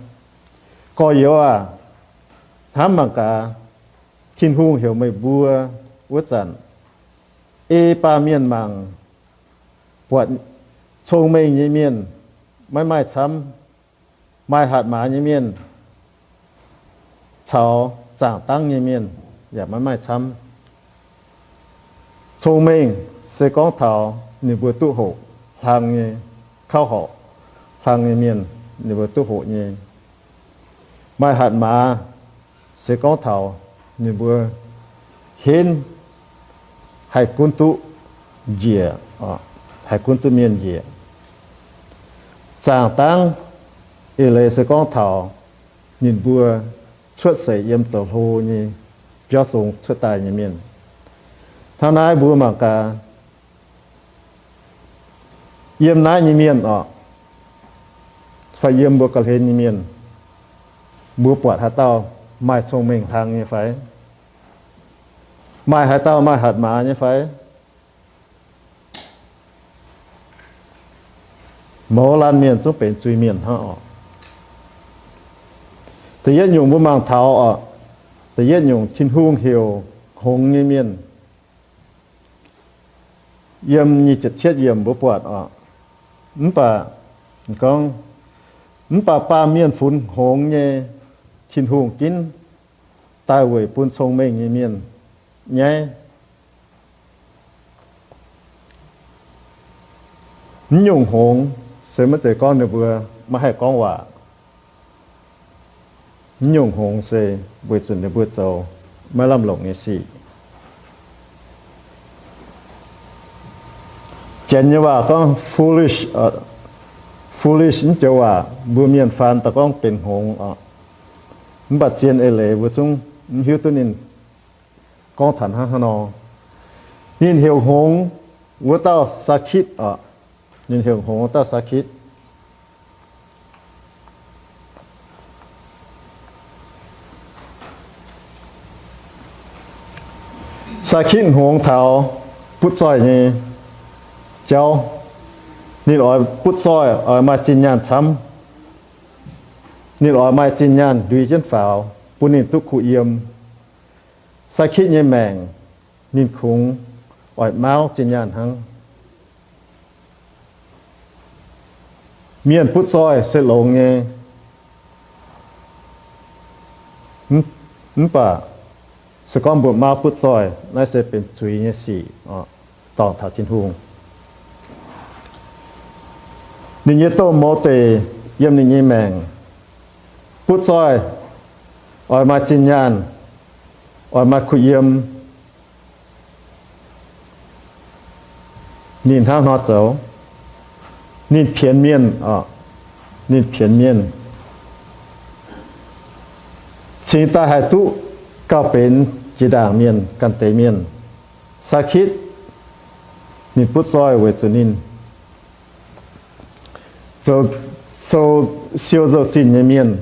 Gorx-youz aac, hnamv mangc gaax, Tin-Hungh heuc meih mbuo wuov zanc, ei baamh mienh mangc, buatc cong-mengh nyei mienh maiv maaih camv, maaih hatc maaz nyei mienh caux zaangc dangv nyei mienh yaac maiv maaih camv. Cong-mengh se gorngv taux ninh mbuo duqv hoqc hlang nyei, kauv horc hlang nyei mienh, ninh mbuo duqv hoqc nyei. Maaih hatc maaz se gorngv taux ninh mbuo henv haih gunv duqv njiec, haih gunv duqv mienh njiec. Zaangc dangv eix leiz se gorngv taux ninh mbuo cuotv seix yiem zoux hlo nyei biauv zong cuotv daaih nyei mienh. Hnangv naaiv mbuo mangc gaax, yiem naaiv nyei mienh oc, fai yiem mbuo ga'hlen nyei mienh, mbuo buatc haaix dauh maaih cong-mengh hlang nyei fai? Maaih haaix dauh maaih hatc maaz nyei fai? Mouz laanh mienh zungv benx zuiz-mienh hnangv oc. Da'yietv nyungc mbuo mangc taux oc, da'yietv nyungc Tin-Hungh heuc hngongx nyei mienh. Yiem nyic ziepc cietv yiemc mbuo buatc oc, mv baac gorngv, mv baac baamh mienh funx hngongx nyei, Tin-Hungh ginv daaih weic bun cong-mengh nyei mienh nyaiv. Mv nyungc hngongx se maiv zeiz gorngv ninh mbuo maiv haih gorngv waac. Mv nyungc hngongx se weic zuqc ninh mbuo zoux maiv lamh longc nyei sic. Janx nyei waac gorngv foolish, foolish mv joux waac mbuo mienh faan daaih gorngv benx hngongx oc. Mv baac zien eix leiz mbuo zungv mv hiuv duqv ninh gorngv taux hnangv haaix nor. Ninh heuc hngongx wuov dauh Sakitv oc. Ninh heuc hngongx wuov dauh Sakitv. Sakitv hngongx taux butv zoih nyei jauv. Ninh oix butv zoih, oix maaih zinh nyaanh camv. Ninh oix maaih zinh nyaanh ndui jienv faaux, bun ninh duqv kuh yiem. Saa^kitv nyei maengc, ninh kungx oix mauv zinh nyaanh hnangv. Mienh butv zoih se longx nyei, mv baac se gorngv mbuo mauv butv zoih, naaiv se benx zuiz nyei sic, dorngc taux Tin-Hungh. Ninh nyei domh mouz deic yiem ninh nyei maengc butv zoih, oix maaih zinh nyaanh, oix maaih kuh yiem, ninh hnangv hnoi zoux. Ninh pienx mienh, ninh pienx mienh, cingx daaih haih duqv gauh benx jiex ndaangc mienh, ganh deix mienh. Saa^kitv ninh butv zoih weic zuqc ninh zoux, zoux siou nzou-zinh nyei mienh.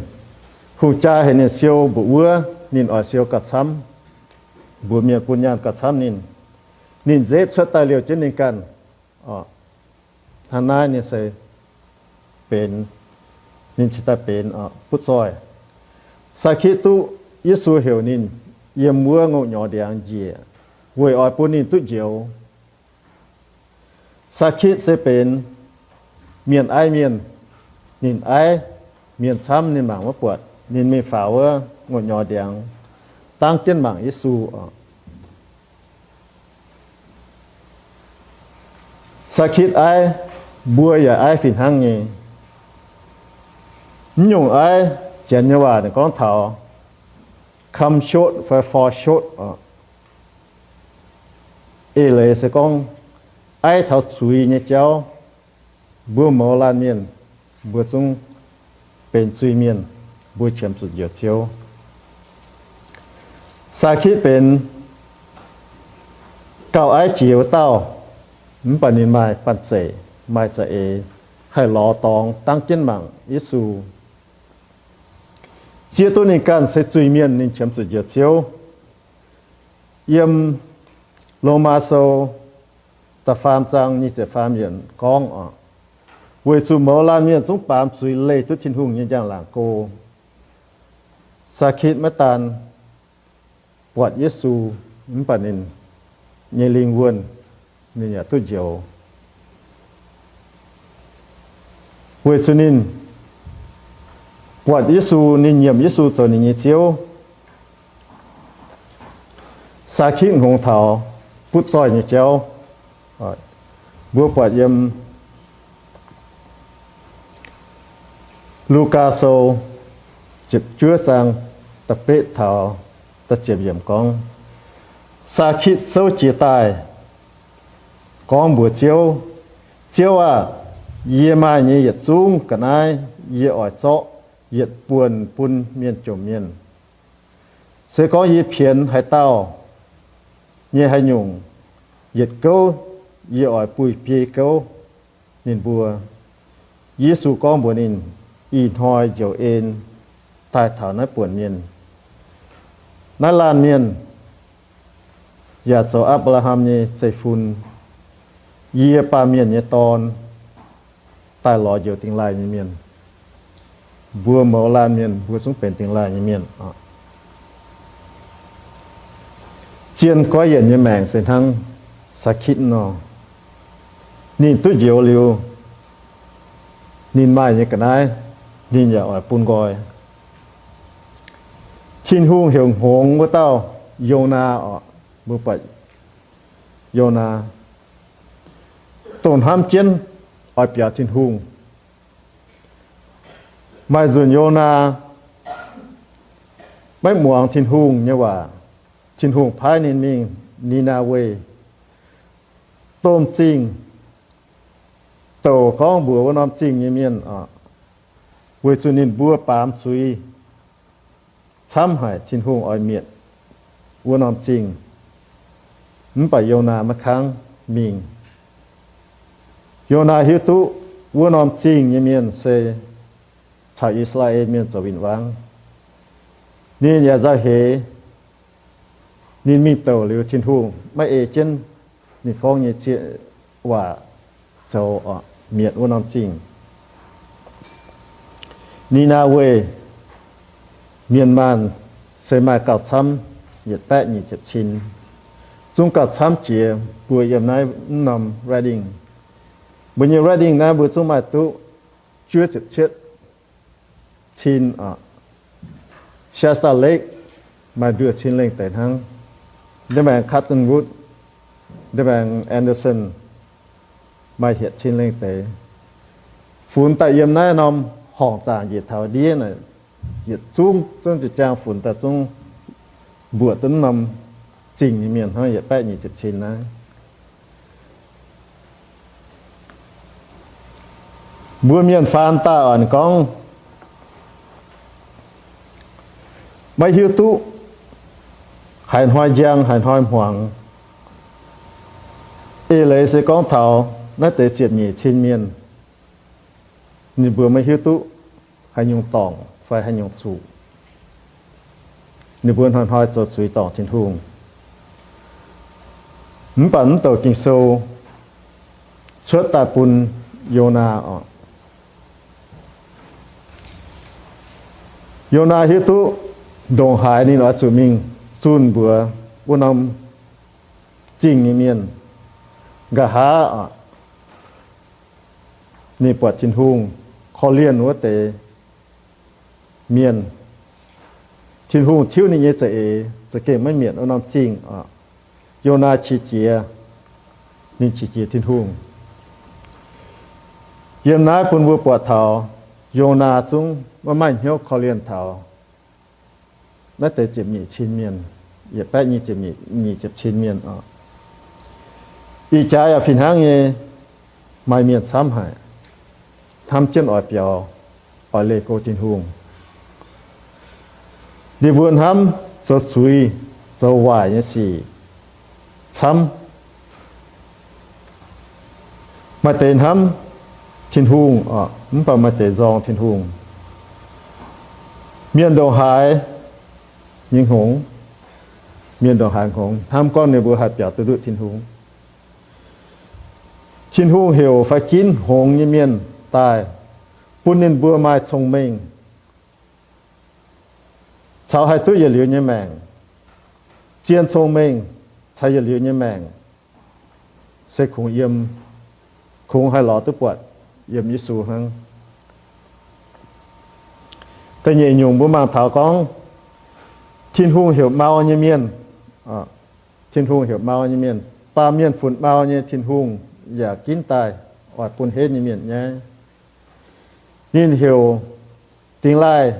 Hungh jaa heuc ninh siou mbuoqc wuov, ninh oix siou gauh camv. Mbuox mienh bun nyaanh gauh camv ninh. Ninh nzepv cuotv daaih liouh jienv ninh ganh. Hnangv naaiv ninh se benx, ninh cingx daaih benx butv zoih. Saa^kitv duqv Yesu heuc ninh yiem wuov ngongh nyorx ndiangx njiec, weic oix bun ninh duqv njoux. Saa^kitv se benx mienh aiv mienh. Ninh aiv mienh camv, ninh mangc maiv buatc. Ninh mingh faaux wuov ngongh nyorx ndiangx, dangv jienv mangc Yesu oc. Saa^kitv aiv, mbuo yaac aiv fih hnangv nyei. Mv nyungc aiv, Janx nyei waac ninh gorngv taux come short fai fall short oc. Eix leiz se gorngv aiv taux zuiz nyei jauv. Mbuo mouz laanh mienh, mbuo zungv benx zuiz-mienh, mbuo qiemx zuqc njoux Ziouv. Saa^kitv benx gauh aiv jiex wuov dauh, mv baac ninh maaih banh zeic, maaih za'eix, haih lorz dorngx dangv jienv mangc Yesu. Zieqv duqv ninh ganh se zuiz-mienh, ninh qiemx zuqc njoux Ziouv. Yiem Lomaa Sou da'faam zaang nyic ziepc faam yiemc gorngv oc, weic zuqc mouz laanh mienh zungv baamz zuiz leih duqv Tin-Hungh nyei njang-laangc go. Saa^kitv maiv daan buatc Yesu, mv baac ninh nyei lingh wuonh ninh yaac duqv njoux. Weic zuqc ninh buatc Yesu, ninh nyiemc Yesu zoux ninh nyei Ziouv. Saa^kitv hngongx taux butv zoih nyei jauv. Mbuo buatc yiem Lugaa Sou ziepc juov zaang da'betv taux da'ziepc yiemc gorngv, Saa^kitv souv jiez daaih gorngv mbuox Ziouv, Ziouv aah! Yie maaih nyei yietc zungv ga'naaiv yie oix zorqv yietc buonc bun mienh jomc mienh. Se gorngv yie pienx haaix dauh nyei haaix nyungc yietc gouv, yie oix buih biei gouv ninh mbuo. Yesu gorngv mbuox ninh, Ih hnoi njoux en daaih taux naaiv buonc mienh. Naaiv laanh mienh yaac zoux Apc^laa^ham nyei zeiv-fun. Yie, Baamh Mienh nyei Dorn, daaih lorz njoux dingh laaih nyei mienh. Mbuo mouz laanh mienh mbuo zungv benx dingh laaih nyei mienh. Zien goiv yienc nyei maengc se hnangv Saa^kitv nor. Ninh duqv njoux liuz, ninh maaih nyei ga'naaiv ninh yaac oix bun nqoi. Tin-Hungh heuc hngongx wuov dauh, Yonaa oc. Mbuo buatc Yonaa dongh hnamv jienv oix biaux Tin-Hungh. Maaih nzunc Yonaa maiv muangx Tin-Hungh nyei waac. Tin-Hungh paaiv ninh mingh Ni^naa^we, domh zingh, douc gorngv mbuox wuov norm zingh nyei mienh oc, weic zuqc ninh mbuo baamz zuiz camv haic, Tin-Hungh oix mietc wuov norm zingh. Mv baac Yonaa maiv kangv mingh. Yonaa hiuv duqv wuov norm zingh nyei mienh se caux I^saa^laa^en Mienh zoux win-wangv. Ninh yaac nzauh heix. Ninh mingh douc liuz, Tin-Hungh maiv ei jienv ninh gorngv nyei ziex waac zoux, mietc wuov norm zingh. Ni^naa^we Mienh maanh se maaih gauh camv yietc baeqv nyic ziepc cin, zungv gauh camv jiex mbuo yiem naaiv mv norm writing. Mbuo nyei writing naaiv mbuo zungv maaih duqv juov ziepc cietv cin oc. Shasta Lake maaih nduoh cin lengh deix hnangv. Ndiev maengx Cottonwood, ndiev maengx Anderson maaih hietc cin lengh deix. Funx daaih yiem naaiv norm horngc zaangc njiec taux ndiev naaic, yietc zungv zungv jiex jaang funx daaih zungv mbuoqc duqv norm zingh nyei mienh hnangv yietc baeqv nyic ziepc cin naaiv. Mbuo mienh faan daaih oc gorngv maiv hiuv duqv haaix hnoi njang haaix hnoi hmuangx. Eix leiz se gorngv taux naaiv deix ziepc nyeic cin mienh, ninh mbuo maiv hiuv duqv haaix nyungc dorngc fai haaix nyungc zuqc. Ninh mbuo hnoi-hnoi zoux zuiz dorngc Tin-Hungh. Mv baac mv douc Ging-Sou cuotv daaih bun Yonaa oc. Yonaa hiuv duqv ndongc haaix ninh oix zuqc mingh zunh mbuox wuov norm zingh nyei mienh. Nqa'haav oc, ninh buatc Tin-Hungh korv-lienh wuov deix mienh. Tin-Hungh tiuv ninh nyei za'eix za'gengh maiv mietc wuov norm zingh oc. Yonaa qiex jiez, ninh qiex jiez Tin-Hungh. Yiem naaiv bun mbuo buatc taux Yonaa zungv maiv maaih hnyouv korv-lienh taux naaiv deix ziepc nyeic cin mienh, yietc baeqv nyic ziepc, nyic ziepc cin mienh oc. Ih jaax yaac fih hnangv nyei, maaih mienh camv haic hnamv jienv oix biaux, oix leih go Tin-Hungh. Ninh mbuo hnamv zoux zuiz, zoux waaic nyei sic camv. Maaih deix hnamv Tin-Hungh oc, mv baac maaih deix nzorng Tin-Hungh. Mienh ndongc haaix nyei hngongx, mienh ndongc haaix hngongx hnamv gorngv ninh mbuo haih biaux duqv nduqc Tin-Hungh. Tin-Hungh heuc fai ginv hngongx nyei mienh daaih, bun ninh mbuo maaih cong-mengh, caux haih duqv yietc liuz nyei maengc. Zien cong-mengh caux yietc liuz nyei maengc se kungx yiem, kungx haih lorz duqv buatc yiem Yesu hnangv. Da'nyeic nyungc mbuo mangc taux gorngv, Tin-Hungh heuc mau nyei mienh, Tin-Hungh heuc mau nyei mienh. Baamh mienh funx mau nyei, Tin-Hungh yaac ginv daaih oix bun henv nyei mienh nyaiv. Ninh heuc dingx laaih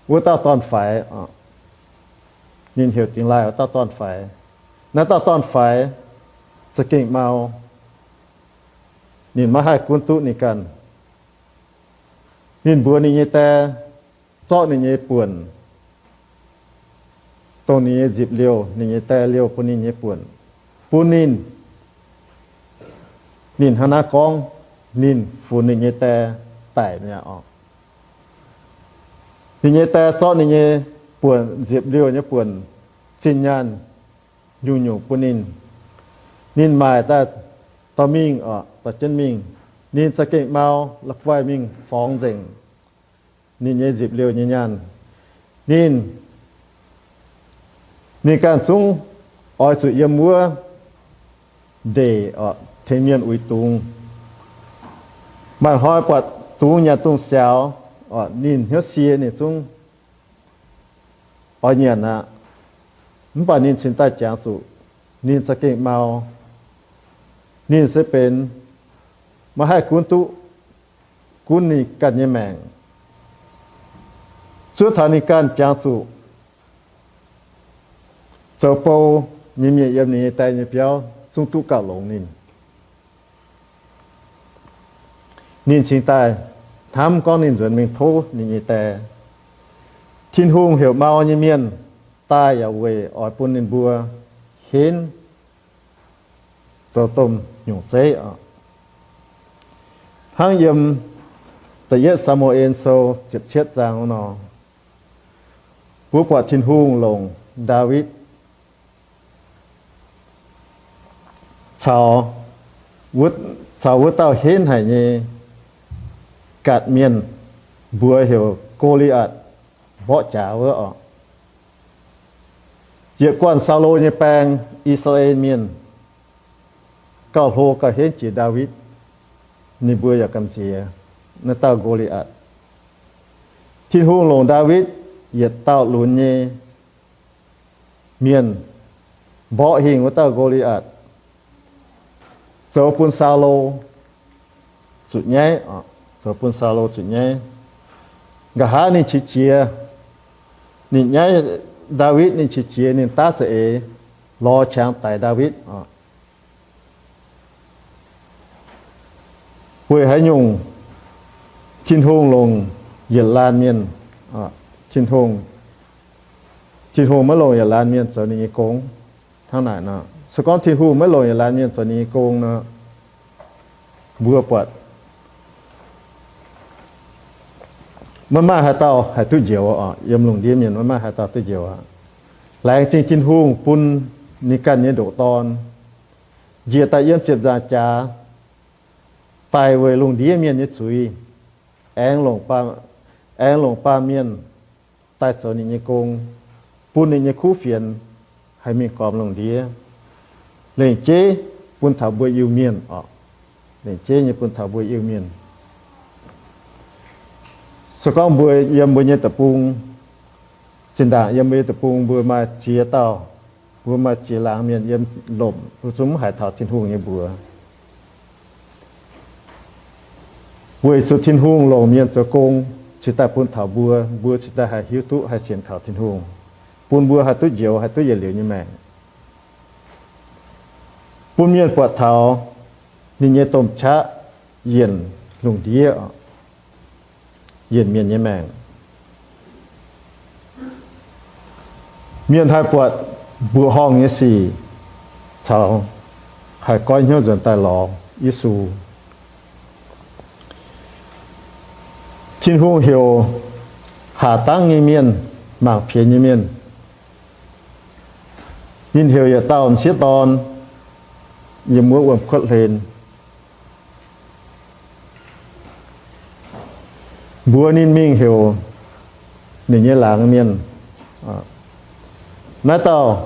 wuov dauh dorn-faix. Ninh heuc dingx laaih wuov dauh dorn-faix. Naaiv dauh dorn-faix za'gengh mau. Ninh maiv haih gunv duqv ninh ganh. Ninh mbuox ninh nyei die zorqv ninh nyei buonc, dongh ninh nyei nzipc liouh, ninh nyei die liouh bun ninh nyei buonc, bun ninh. Ninh hnangv naaiv gorngv, ninh funx ninh nyei die daic mi'aqv oc. Ninh nyei die zorqv ninh nyei buonc, nzipc liouh nyei buonc, zinh nyaanh nyungc-nyungc bun ninh. Ninh maaic daaih dorh mingh oc, dorh jienv mingh. Ninh za'gengh mau, la'guaih mingh forngx nzengc ninh nyei nzipc liouh nyei nyaanh. Ninh, ninh ganh zungv oix zuqc yiem wuov ndeic oc, tengx mienh uix dungz. Maaih hnoi buatc dungz nyanc dungz siaaux oc, ninh hnyouv sie ninh zungv oix nyanc aqv. Mv baac ninh cingx daaih jangx zuqc ninh za'gengh mau. Ninh se benx maiv haih gunv duqv, gunv ninh ganh nyei maengc. Zuov taux ninh ganh jangx zuqc zoux bou nyei mienh yiem ninh nyei die nyei biauv zungv duqv gauh longx ninh. Ninh cingx daaih hnamv gorngv ninh nzuonx mingh tov ninh nyei die. Tin-Hungh heuc mau nyei mienh daaih yaac weic oix bun ninh mbuo henv zoux domh nyungc zeiv oc. Hnangv yiem Da'yietv Saa^mu^en Sou ziepc cietv zaang wuov nor, mbuo buatc Tin-Hungh longc Ndaawitv caux, caux wuov dauh henv haic nyei gatc mienh, mbuox heuc Go^li^aatc mborqv jaax wuov oc. Yietc guanh Saulo nyei baeng, I^saa^laa^en Mienh gauh hlo gauh henv jiex Ndaawitv, ninh mbuo yaac gamh nziex naaiv dauh Go^li^aatc. Tin-Hungh longc Ndaawitv yietc dauh lunx nyei mienh mborqv hingh wuov dauh Go^li^aatc, zoux bun Saulo zuqc nyaiv, zoux bun Saulo zuqc nyaiv. Nqa'haav ninh qiex jiez, ninh nyaiv Ndaawitv, ninh qiex jiez, ninh daav za'eix lorz qangx daix Ndaawitv. Weic haaix nyungc Tin-Hungh longc yietc laanh mienh, Tin-Hungh, Tin-Hungh maiv longc yietc laanh mienh zoux ninh nyei gong? Hnangv naaic nor, se gorngv Tin-Hungh maiv longc yietc laanh mienh zoux ninh nyei gong nor, mbuo buatc maiv maaih haaix dauh haih duqv njoux oc. Yiem lungh ndiev mienh maiv maaih haaix dauh duqv njoux aqv. Laengz zingh Tin-Hungh bun ninh ganh nyei ndoqc Dorn njiec daaih yiem ziepc nzaangc jaax, daic weic lungh ndiev mienh nyei zuiz, aengx longc baamh, aengx longc baamh mienh daaih zoux ninh nyei gong, bun ninh nyei kuv fienx haih mingh gormx lungh ndiev, lengc jeiv bun taux mbuo Iu-Mienh oc. Lengc jeiv nyei bun taux mbuo Iu-Mienh. Se gorngv mbuo yiem mbuo nyei deic-bung, zinh ndaangc yiem mbuo nyei deic-bung mbuo maaih ziex dauh, mbuo maaih ziex laangz mienh yiem lomc, mbuo zungv mv haiz taux Tin-Hungh nyei mbuox. Weic zuqc Tin-Hungh longc mienh zoux gong cingx daaih bun taux mbuo, mbuo cingx daaih haih hiuv duqv haih sienx kaux Tin-Hungh, bun mbuo haih duqv njoux, haih duqv yietc liuz nyei maengc. Bun mienh buatc taux ninh nyei domh qaqv yienc lungh ndiev, yienc mienh nyei maengc. Mienh haih buatc mbuoqc horngh nyei sic caux haih goiv hnyouv nzuonx daaih lorz Yesu. Tin-Hungh heuc haac dangv nyei mienh, mangc pienx nyei mienh. Ninh heuc yietc dauh m'sieqv dorn yiem wuov wuom-kuotv hlen, mbuox ninh mingh heuc ninh nyei laangz mienh. Naaiv dauh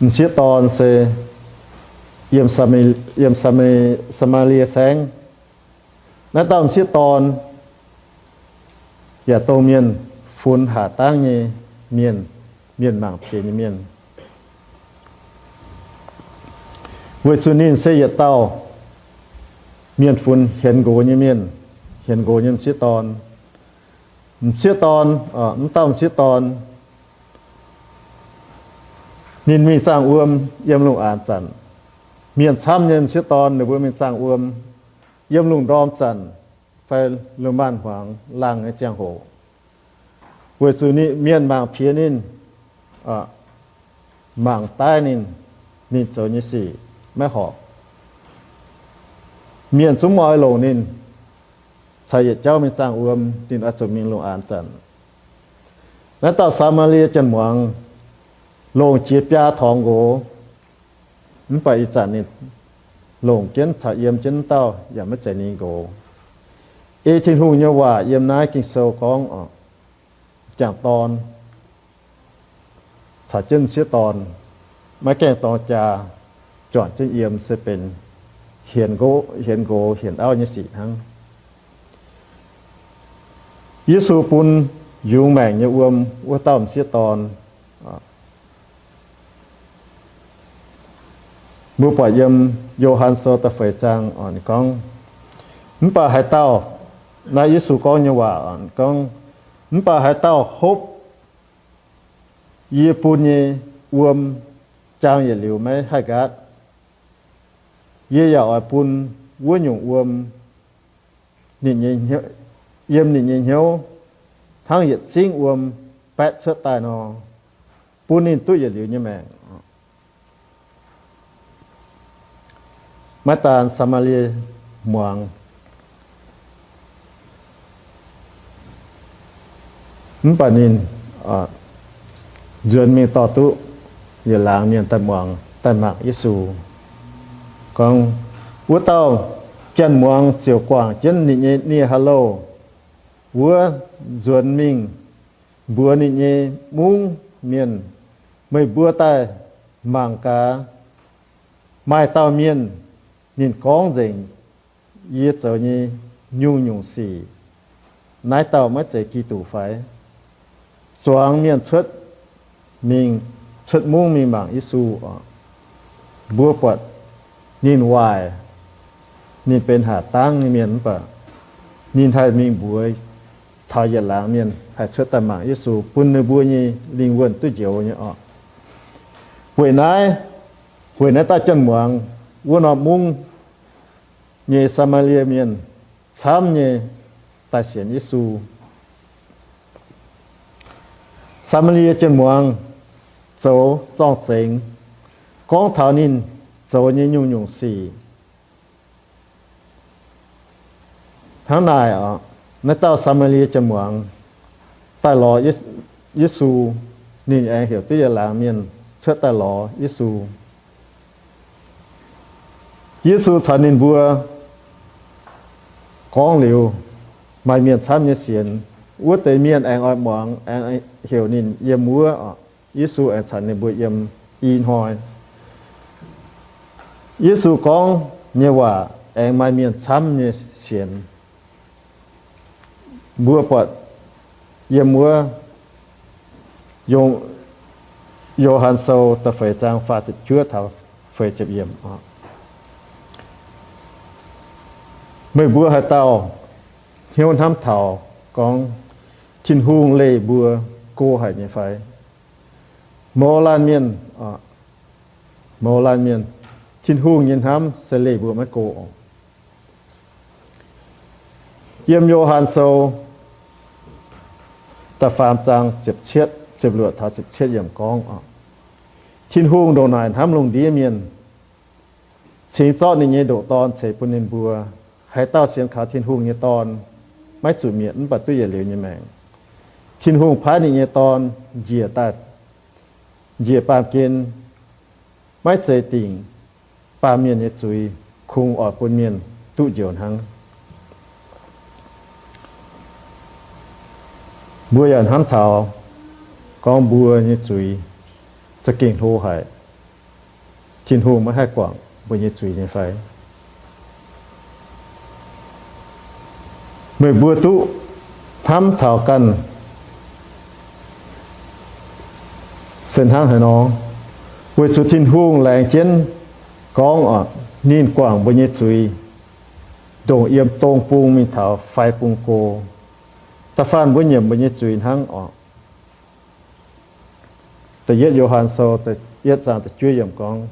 m'sieqv dorn se yiem, yiem Saa^maa^lie Saengv. Naaiv dauh m'sieqv dorn yaac dongh mienh funx haac dangv nyei mienh, mienh mangc pienx nyei mienh. Weic zuqc ninh se yietc dauh mienh funx hienx nqox nyei mienh, hienx nqox nyei m'sieqv dorn. M'sieqv dorn, m'dauh m'sieqv dorn, ninh mingh zaangh wuom yiem lungh aanx zanc, mienh camv nyei m'sieqv dorn ninh mbuo mingh zaangh wuom yiem lungh ndorm zanc fai lungh maanz-hmuangx laangh nyei ziangh hoc, weic zuqc ninh, mienh mangc piex ninh, mangc daaih ninh, ninh zoux nyei sic maiv horpc. Mienh zungv maiv oix longc ninh caux yietc jauv mingh zaangh wuom, ninh oix zuqc mingh lungh aanx zanc. Naaiv dauh Saa^maa^lie Janx-muangz longc jiex biaa torngx nqox, mv baac ih zanc ninh longc jienv caux yiem jienv dauh yaac maiv zeiz ninh nqox. Ei Tin-Hungh nyei waac yiem naaiv Ging-Sou gorngv, m'jangc dorn caux jienv m'sieqv dorn maiv gaengh dorng jaa, juangc jienv yiem se benx hienx nqox hienx auv nyei sic hnangv. Yesu bun yungz maengc nyei wuom wuov dauh m'sieqv dorn, mbuo buatc yiem Yo^han Sou da'feix zaang gorngv, mv baac haaix dauh, naaiv Yesu gorngv nyei waac gorngv, mv baac haaix dauh hopv yie bun nyei wuom jaang yietc liuz maiv haih nqaatv, yie yaac oix bun wuov nyungc wuom yiem ninh nyei hnyouv hnangv yietc zingv wuom baeqv cuotv daaih nor, bun ninh duqv yietc liuz nyei maengc. Maiv daan Saa^maa^lie muangx, mv baac ninh nzuonx mingh dorh duqv yietc laangz mienh daaih muangx, daaih mangc Yesu. Gorngv, wuov dauh janx-muangz ziouc guangc jienv ninh nyei nie-haaix-louh, wuov nzuonx mingh mbuox ninh nyei mungv mienh, Meih mbuo daaih mangc gaax, maaih dauh mienh ninh gorngv nzengc yie zoux nyei nyungc-nyungc sic. Naaiv dauh maiv zeiz Giduc fai? Zuangx mienh cuotv mingh, cuotv mungv mingh mangc Yesu oc. Mbuo buatc ninh waaic, ninh benx haaix dangv nyei mienh mv baac ninh haih mingh mbuox taux yietc laangz mienh haih cuotv daaih mangc Yesu, bun ninh mbuo nyei lingh wuonh duqv njoux nyei oc. Weic naaiv, weic naaiv dauh janx-muangz, wuov norm mungv nyei Saa^maa^lie Mienh camv nyei daaih sienx Yesu. Saa^maa^lie janx-muangz zoux zorng-zengx gorngv taux ninh zoux nyei nyungc-nyungc sic. Hnangv naaic oc, naaiv dauh Saa^maa^lie janx-muangz daaih lorz Yesu, ninh aengx heuc duqv yietc laangz mienh cuotv daaih lorz Yesu. Yesu caux ninh mbuo gorngv liuz, maaih mienh camv nyei sienx. Wuov deix mienh aengx oix muangx, aengx heuc ninh yiem wuov oc. Yesu aengx caux ninh mbuo yiem i hnoi. Yesu gorngv nyei waac aengx maaih mienh camv nyei sienx. Mbuo buatc yiem wuov Yo^han Sou da'feix zaang faah ziepc juov taux feix ziepc yiemc oc. Meih mbuo haaix dauh hnyouv hnamv taux gorngv Tin-Hungh leih mbuo go haic nyei fai? Mouz laanh mienh, mouz laanh mienh, Tin-Hungh nyei hnamv se leih mbuo maiv go oc. Yiem Yo^han Sou da'faam zaang ziepc cietv, ziepc luoqc taux ziepc cietv yiemc gorngv oc, Tin-Hungh ndongc naaic hnamv lungh ndiev mienh, cingx zorqv ninh nyei ndoqc Dorn ceix bun ninh mbuo. Haaix dauh sienx kaux Tin-Hungh nyei Dorn maiv zuqc mietc mv baac duqv yietc liuz nyei maengc. Tin-Hungh paaiv ninh nyei Dorn njiec daaih, njiec baamh gen, maiv zeiz dingc baamh mienh nyei zuiz, kungx oix bun mienh duqv njoux hnangv. Mbuo yaac hnamv taux gorngv mbuo nyei zuiz za'gengh hlo haic. Tin-Hungh maiv haih guangc mbuo nyei zuiz nyei fai? Meih mbuo duqv hnamv taux ganh se hnangv haaix nor, weic zuqc Tin-Hungh laengz jienv gorngv oc, ninh guangc mbuo nyei zuiz, ndongc yiem dong bung mingh taux fai bung go, da'faanh mbuo nyiemc mbuo nyei zuiz hnangv oc. Da'yietv Yo^han Sou da'yietv zaang da'juov yiemc gorngv,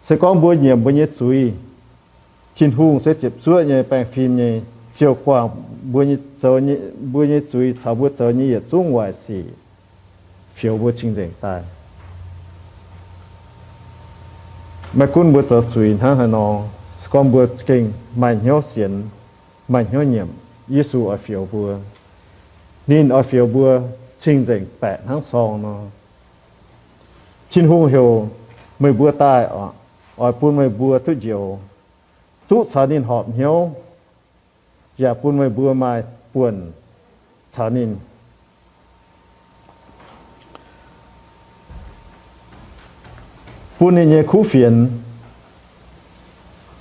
se gorngv mbuo nyiemc mbuo nyei zuiz, Tin-Hungh se ziepc zuoqv nyei, baengh fim nyei, ziouc guangc mbuo nyei zuiz caux mbuo zoux nyei yietc zungv waaic sic, fioux mbuo cing-nzengc daaih. Maiv gunv mbuo zoux zuiz hnangv haaix nor, se gorngv mbuo gengh maaih hnyouv sienx, maaih hnyouv nyiemc, Yesu oix fioux mbuo. Ninh oix fioux mbuo cing-nzengc baeqc hnangv sorng nor. Tin-Hungh heuc meih mbuo daaih oc, oix bun meih mbuo duqv njoux, duqv caux ninh horpc hnyouv, yaac bun meih mbuo maaih buonc caux ninh, bun ninh nyei kuv fienx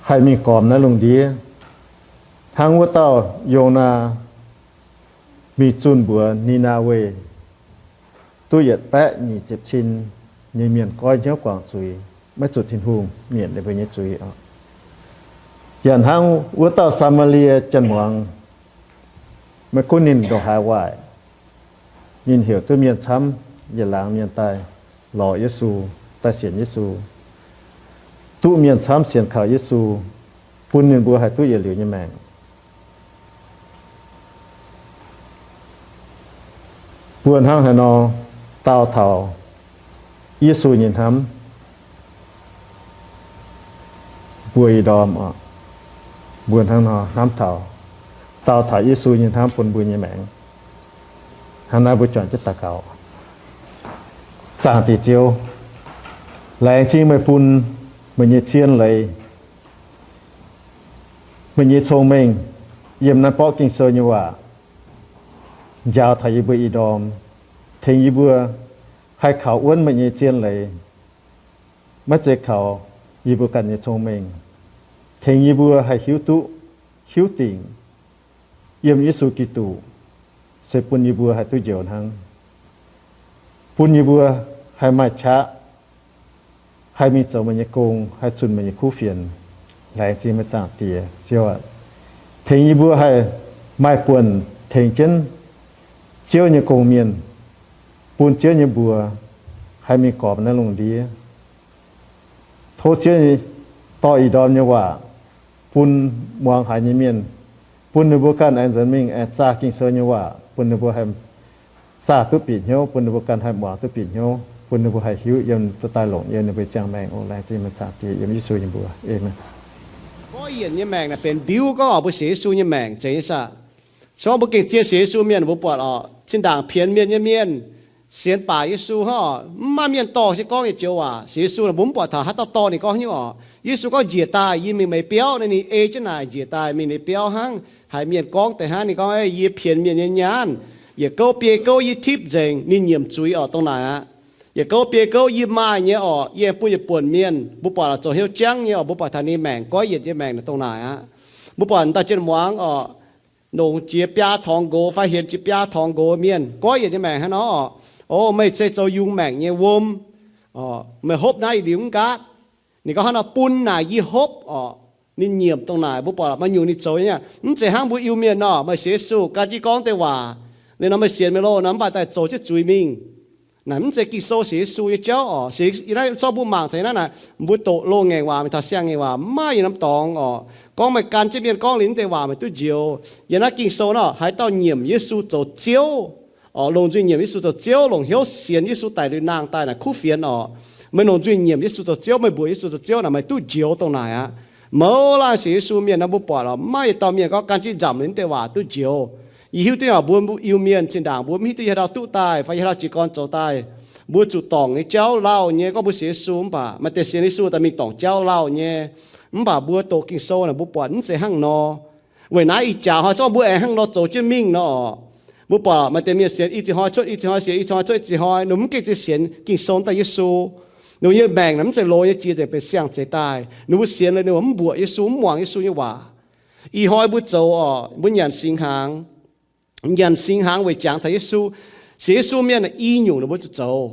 haih mingh gormx naaiv lungh ndiev, hnangv wuov dauh Yonaa mingh zunh mbuox Ni^naa^we duqv yietc baeqv nyic ziepc cin nyei mienh goiv hnyouv guangc zuiz, maiv zuqc Tin-Hungh mietc ninh mbuo nyei zuiz oc. Yaac hnangv wuov dauh Saa^maa^lie Janx-muangz, maiv gunv ninh ndongc haaix waaic, ninh heuc duqv mienh camv yietc laangz mienh daaih lorz Yesu, daaih sienx Yesu, duqv mienh camv sienx kaux Yesu, bun ninh mbuo haih duqv yietc liuz nyei maengc. Mbuo hnangv haaix nor dau taux Yesu nyei hnamv? Mbuo ih ndorm oc, mbuo hnangv nor hnamv taux, dau taux Yesu nyei hnamv bun mbuo nyei maengc. Hnangv naaiv mbuo juangc jienv daux gaux. Zaangc Diex Ziouv, laengz zingh meih bun meih nyei zien leiz, meih nyei cong-mengh yiem naaiv borqv Ging-Sou nyei waac, njaaux taux yie mbuo ih ndorm, tengx yie mbuo haih kaux wuonv meih nyei zien leiz, maiv zeiz kaux yie mbuo ganh nyei cong-mengh. Tengx yie mbuo haih hiuv duqv, hiuv dingc yiem Yesu Giduc se bun yie mbuo haih duqv njoux hnangv, bun yie mbuo haih maaih qaqv haih mingh zoux meih nyei gong, haih zunh meih nyei kuv fienx. Laengz zingh meih, Zaangc Diex. Ziouv aac, tengx yie mbuo haih maaih buonc tengx jienv Ziouv nyei gong-mienh, bun Ziouv nyei mbuox haih mingh gormx naaiv lungh ndiev. Tov Ziouv dorh ih ndorm nyei waac bun muangx haiz nyei mienh, bun ninh mbuo ganh aengx nzuonx mingh aengx zaah Ging-Sou nyei waac bun ninh mbuo haih zaah duqv bieqc hnyouv, bun ninh mbuo ganh haih muangx duqv bieqc hnyouv, bun ninh mbuo haih hiuv yiem duqv daaih longc yiem ninh mbuo nyei ziangh maengc. O laengz zingh meih, Zaangc Diex, yiem Yesu nyei mbuox. Aamen. Goiv yienc nyei maengc naaic benx mbiuv gorngv oc, mbuo sienx Yesu nyei maengc zeiz nyei saah? Se gorngv mbuo gengh zien sienx Yesu mienh, mbuo buatc oc, zinh ndaangc pienx mienh nyei mienh sienx baac Yesu hnangv oc, mv maaih mienh dorh jienv gorngv nyei joux waac. Sienx Yesu naaic mbuo mv buatc taux haaix dauh dorh ninh gorngv haaix nyungc oc. Yesu gorngv, Njiec daaih, yie mingh meih biauv. Naaiv ninh ei jienv naaic, njiec daaih mingh ninh biauv hnangv. Haiz mienh gorngv deix hnangv, ninh gorngv, Yie pienx mienh nyei nyaanh. Yietc gouv biei gouv yie tipv nzengc. Ninh nyiemc zuiz oc, dongh naaic aqv. Yietc gouv biei gouv yie maaih nyei oc, yie aengx bun yietc buonc mienh. Mbuo buatc oc, zoux hnyouv jangv nyei oc. Mbuo buatc taux ninh maengc, goiv yienc nyei maengc naaic dongh naaic aqv. Mbuo buatc daaih jienv muangx oc, longc jiex biaa torngx nqox fai hienx jiex biaa torngx nqox mienh, goiv yienc nyei maengc hnangv nor oc. O, meih se zoux yungz maengc nyei wuom. Meih hopv naaiv yietc liuz mv nqaatv. Ninh gorngv hnangv nor, Bun naaic yie hopv oc. Ninh nyiemc dongh naaic, mbuo buatc maiv nyungc ninh zoux nyei. Mv zeiz hnangv mbuo Iu-Mienh nor, meih sienx Yesu gan jienv gorngv deix waac, liuz nor meih sienx meih loh nor, mv baac daaih zoux jienv zuiz mingh. Naaic mv zeiz Ging-Sou sienx Yesu nyei jauv oc. Sienx, yie naaiv zorqv mbuo mangc taux naaiv naaic, mbuo doqc loz-ngaengc waac mingh taux siang-ngaengc waac, mv maaih yietc norm dorngx oc. Gorngv meih gan jienv mienh gorngv liuz mv deix waac meih duqv njoux. Yiem naaiv Ging-Sou nor, haaix dauh nyiemc Yesu zoux Ziouv oc, longc nzuih nyiemc Yesu zoux Ziouv, longc hnyouv sienx Yesu daic liuz nangh daaih naaic kuv fienx oc. Meih longc nzuih nyiemc Yesu zoux Ziouv, meih mbuoqc Yesu zoux Ziouv naaic, meih duqv njoux dongh naaic aqv. Mouz laanh sienx Yesu mienh nor, mbuo buatc oc, mv maaih yietc dauh mienh gorngv gan jienv nzamc liuz mv deix waac duqv njoux. Yie hiuv duqv oc, mbuo Iu-Mienh zinh ndaangc mbuo mv hiuv duqv yie haaix dauh duqv daaih fai yie haaix dauh jiez gorn zoux daaih. Mbuo zuqc dorngc nyei jauv lauh nyei, gorngv mbuo sienx Yesu mv baac maaih deix sienx Yesu daaih mingh dorngc jauv lauh nyei. Mv baac mbuo doqc Ging-Sou naaic mbuo buatc mv zeiz hnangv nor. Weic naaiv ih jaax hnoi zorqv mbuo aengx hnangv nor zoux jienv mingh nor oc. Mbuo buatc maaih deix mienh sienx i ziex hnoi cuotv i ziex hnoi, sienx i ziex hnoi cuotv i ziex hnoi, ninh mv gengh zeix sienx Ging-Sou daaih Yesu. Ninh nyei maengc naaic mv zeiz loz nyei jiex, nzengc benx siang-zeix daaih. Ninh mbuo sienx liuz ninh mbuo mv mbuoqc Yesu, mv muangx Yesu nyei waac. Ih hnoi mbuo zoux oc, mbuo nyanc singx hnaangx. Nyanc singx hnaangx weic jangx taux Yesu. Sienx Yesu mienh naaic i nyungc ninh mbuo zuqc zoux.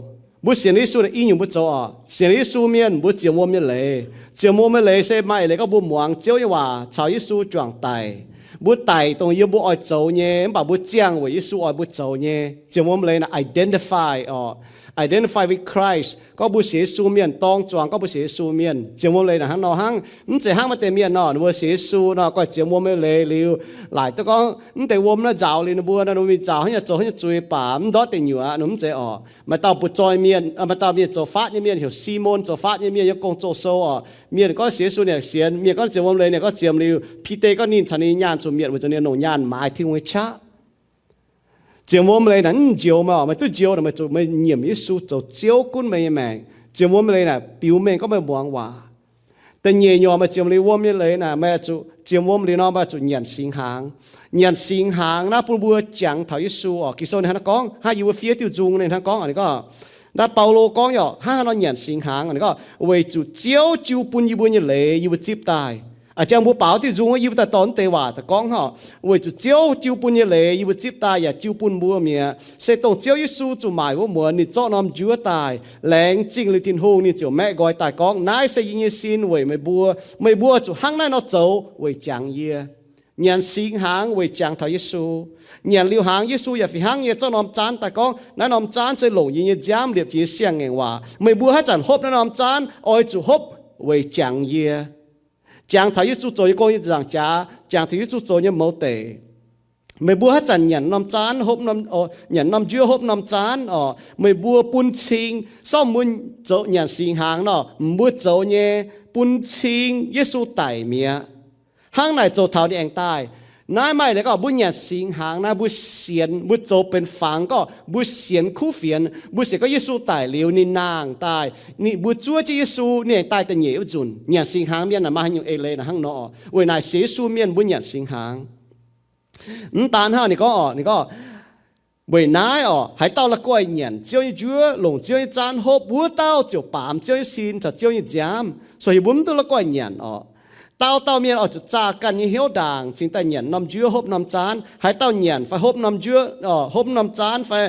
Mbuo sienx Yesu naaic i nyungc mbuo zoux oc. Sienx Yesu mienh mbuo zienx wuom nyei leiz. Zienx wuom nyei leiz se maaih eix leiz gorngv mbuo muangx Ziouv nyei waac caux Yesu juangc daic. Mbuo daic dongh yiem mbuo oix zoux nyei, mv baac mbuo ziangh weic Yesu oix mbuo zoux nyei. Zienx wuom nyei leiz naaic identify oc. Identify with Christ. Gorngv mbuo sienx Yesu mienh, dorng zuangx gorngv mbuo sienx Yesu mienh. Zienx wuom nyei leiz naaic hnangv nor hnangv. Mv zeiz hnangv maaih deix mienh nor, ninh mbuo sienx Yesu nor, goiv zienx wuom nyei leiz liuz, laaic duqv gorngv mv deix wuom naaiv nzaaux liuz ninh mbuo nor, ninh mbuo mingh nzaaux haaix nyungc, zoux haaix nyungc zuiz baac mv ndortv deix nyuoqc, ninh mv zeiz oc. Maaih dauh butv-zoih mienh, maaih dauh mienh zoux faatv nyei mienh heuc Simon, zoux faatv nyei mienh yiem Gong-Zoh sou oc. Mienh gorngv sienx Yesu ninh sienx, mienh gorngv zienx wuom leiz ninh gorngv zienx liuz, Bide gorngv ninh caux ninh nyaanh zuqc mietc weic zuqc ninh longc nyaanh maaiz Tin-Hungh nyei qaqv. Zienx wuom leiz naaic mv njoux meih oc. Meih duqv njoux naaic meih zuqc meih nyiemc Yesu zoux Ziouv gunv meih nyei maengc. Zienx wuom leiz naaic biux mengh gorngv meih muangx waac. Da'nyeic nyungc meih zienx wuom leiz, wuom nyei leiz naaic meih zuqc zienx wuom liuz nor meih zuqc nyanc singx hnaangx. Nyanc singx hnaangx naaiv bun mbuo jangx taux Yesu oc. Ging-Sou ninh hnangv naaiv gorngv, hnangv yie mbuo fiev diuh nzung ninh hnangv gorngv, ninh gorngv, naaiv Baulo gorngv yaac hnangv haaix nor nyanc singx hnaangx, ninh gorngv, weic zuqc Ziouv jiu bun yie mbuo nyei leiz yie mbuo zipv daaih. A'jang mbuo baaux diuh nzung, yie mbuo daaih dorh mv deix waac daaih gorngv oc. Weic zuqc Ziouv jiu bun nyei leiz yie mbuo zipv daaih yaac jiu bun mbuo mi'aqv. Se dongh Ziouv Yesu zuqc maaic wuov muonz ninh zorqv norm njuov daaih, laengz zingh liuz Tin-Hungh, ninh ziouc maeqv nqoi daaih gorngv, naaiv se yie nyei sin weic meih mbuo. Meih mbuo zuqc hnangv naaiv nor zoux weic jangx yie. Nyanc singx hnaangx weic jangx taux Yesu. Nyanc liuz hnaangx, Yesu yaac fih hnangv nyei zorqv norm zaanv daaih gorngv, naaiv norm zaanv se longc yie nyei nziaamv liepc jiez nyei siang-ngaengc waac. Meih mbuo haaix zanc hopv naaiv norm zaanv oix zuqc hopv weic jangx yie. Jangx taux Yesu zoux nyei gong nyei nzaangc jaax, jangx taux Yesu zoux nyei mouz deic. Meih mbuo haaix zanc nyanc norm zaanv, hopv norm, nyanc norm njuov hopv norm zaanv oc, meih mbuo bun cing, sorng mbuo zoux nyanc singx hnaangx nor, mbuo zoux nyei bun cing Yesu daic mi'aqv. Hnangv naaic zoux taux ninh aengx daaih. Naaiv maaih leiz gorngv mbuo nyanc singx hnaangx naaiv, mbuo sienx, mbuo zoux benx fangx gorngv mbuo sienx kuv fienx, mbuo sienx gorngv Yesu daic liuz ninh nangh daaih, ninh mbuo zuov jienv Yesu ninh aengx daaih da'nyeic wuov nzunc. Nyanc singx hnaangx mienh naaic maaih haaix nyungc eix leiz naaic hnangv nor oc. Weic naaic sienx Yesu mienh mbuo nyanc singx hnaangx. Mv daan hnangv, ninh gorngv oc, ninh gorngv, Weic naaiv orqc, haaix dauh la'guaih nyanc Ziouv nyei njuov, longc Ziouv nyei zaanv hopv, wuov dauh ziouc baamz Ziouv nyei sin caux Ziouv nyei nziaamv. So heuc mbuo mv duqv la'guaih nyanc orqc. Dauh dauh mienh oix zuqc zaah ganh nyei hnyouv ndaangc cingx daaih nyanc norm njuov, hopv norm zaanv. Haaix dauh nyanc fai hopv norm njuov, hopv norm zaanv fai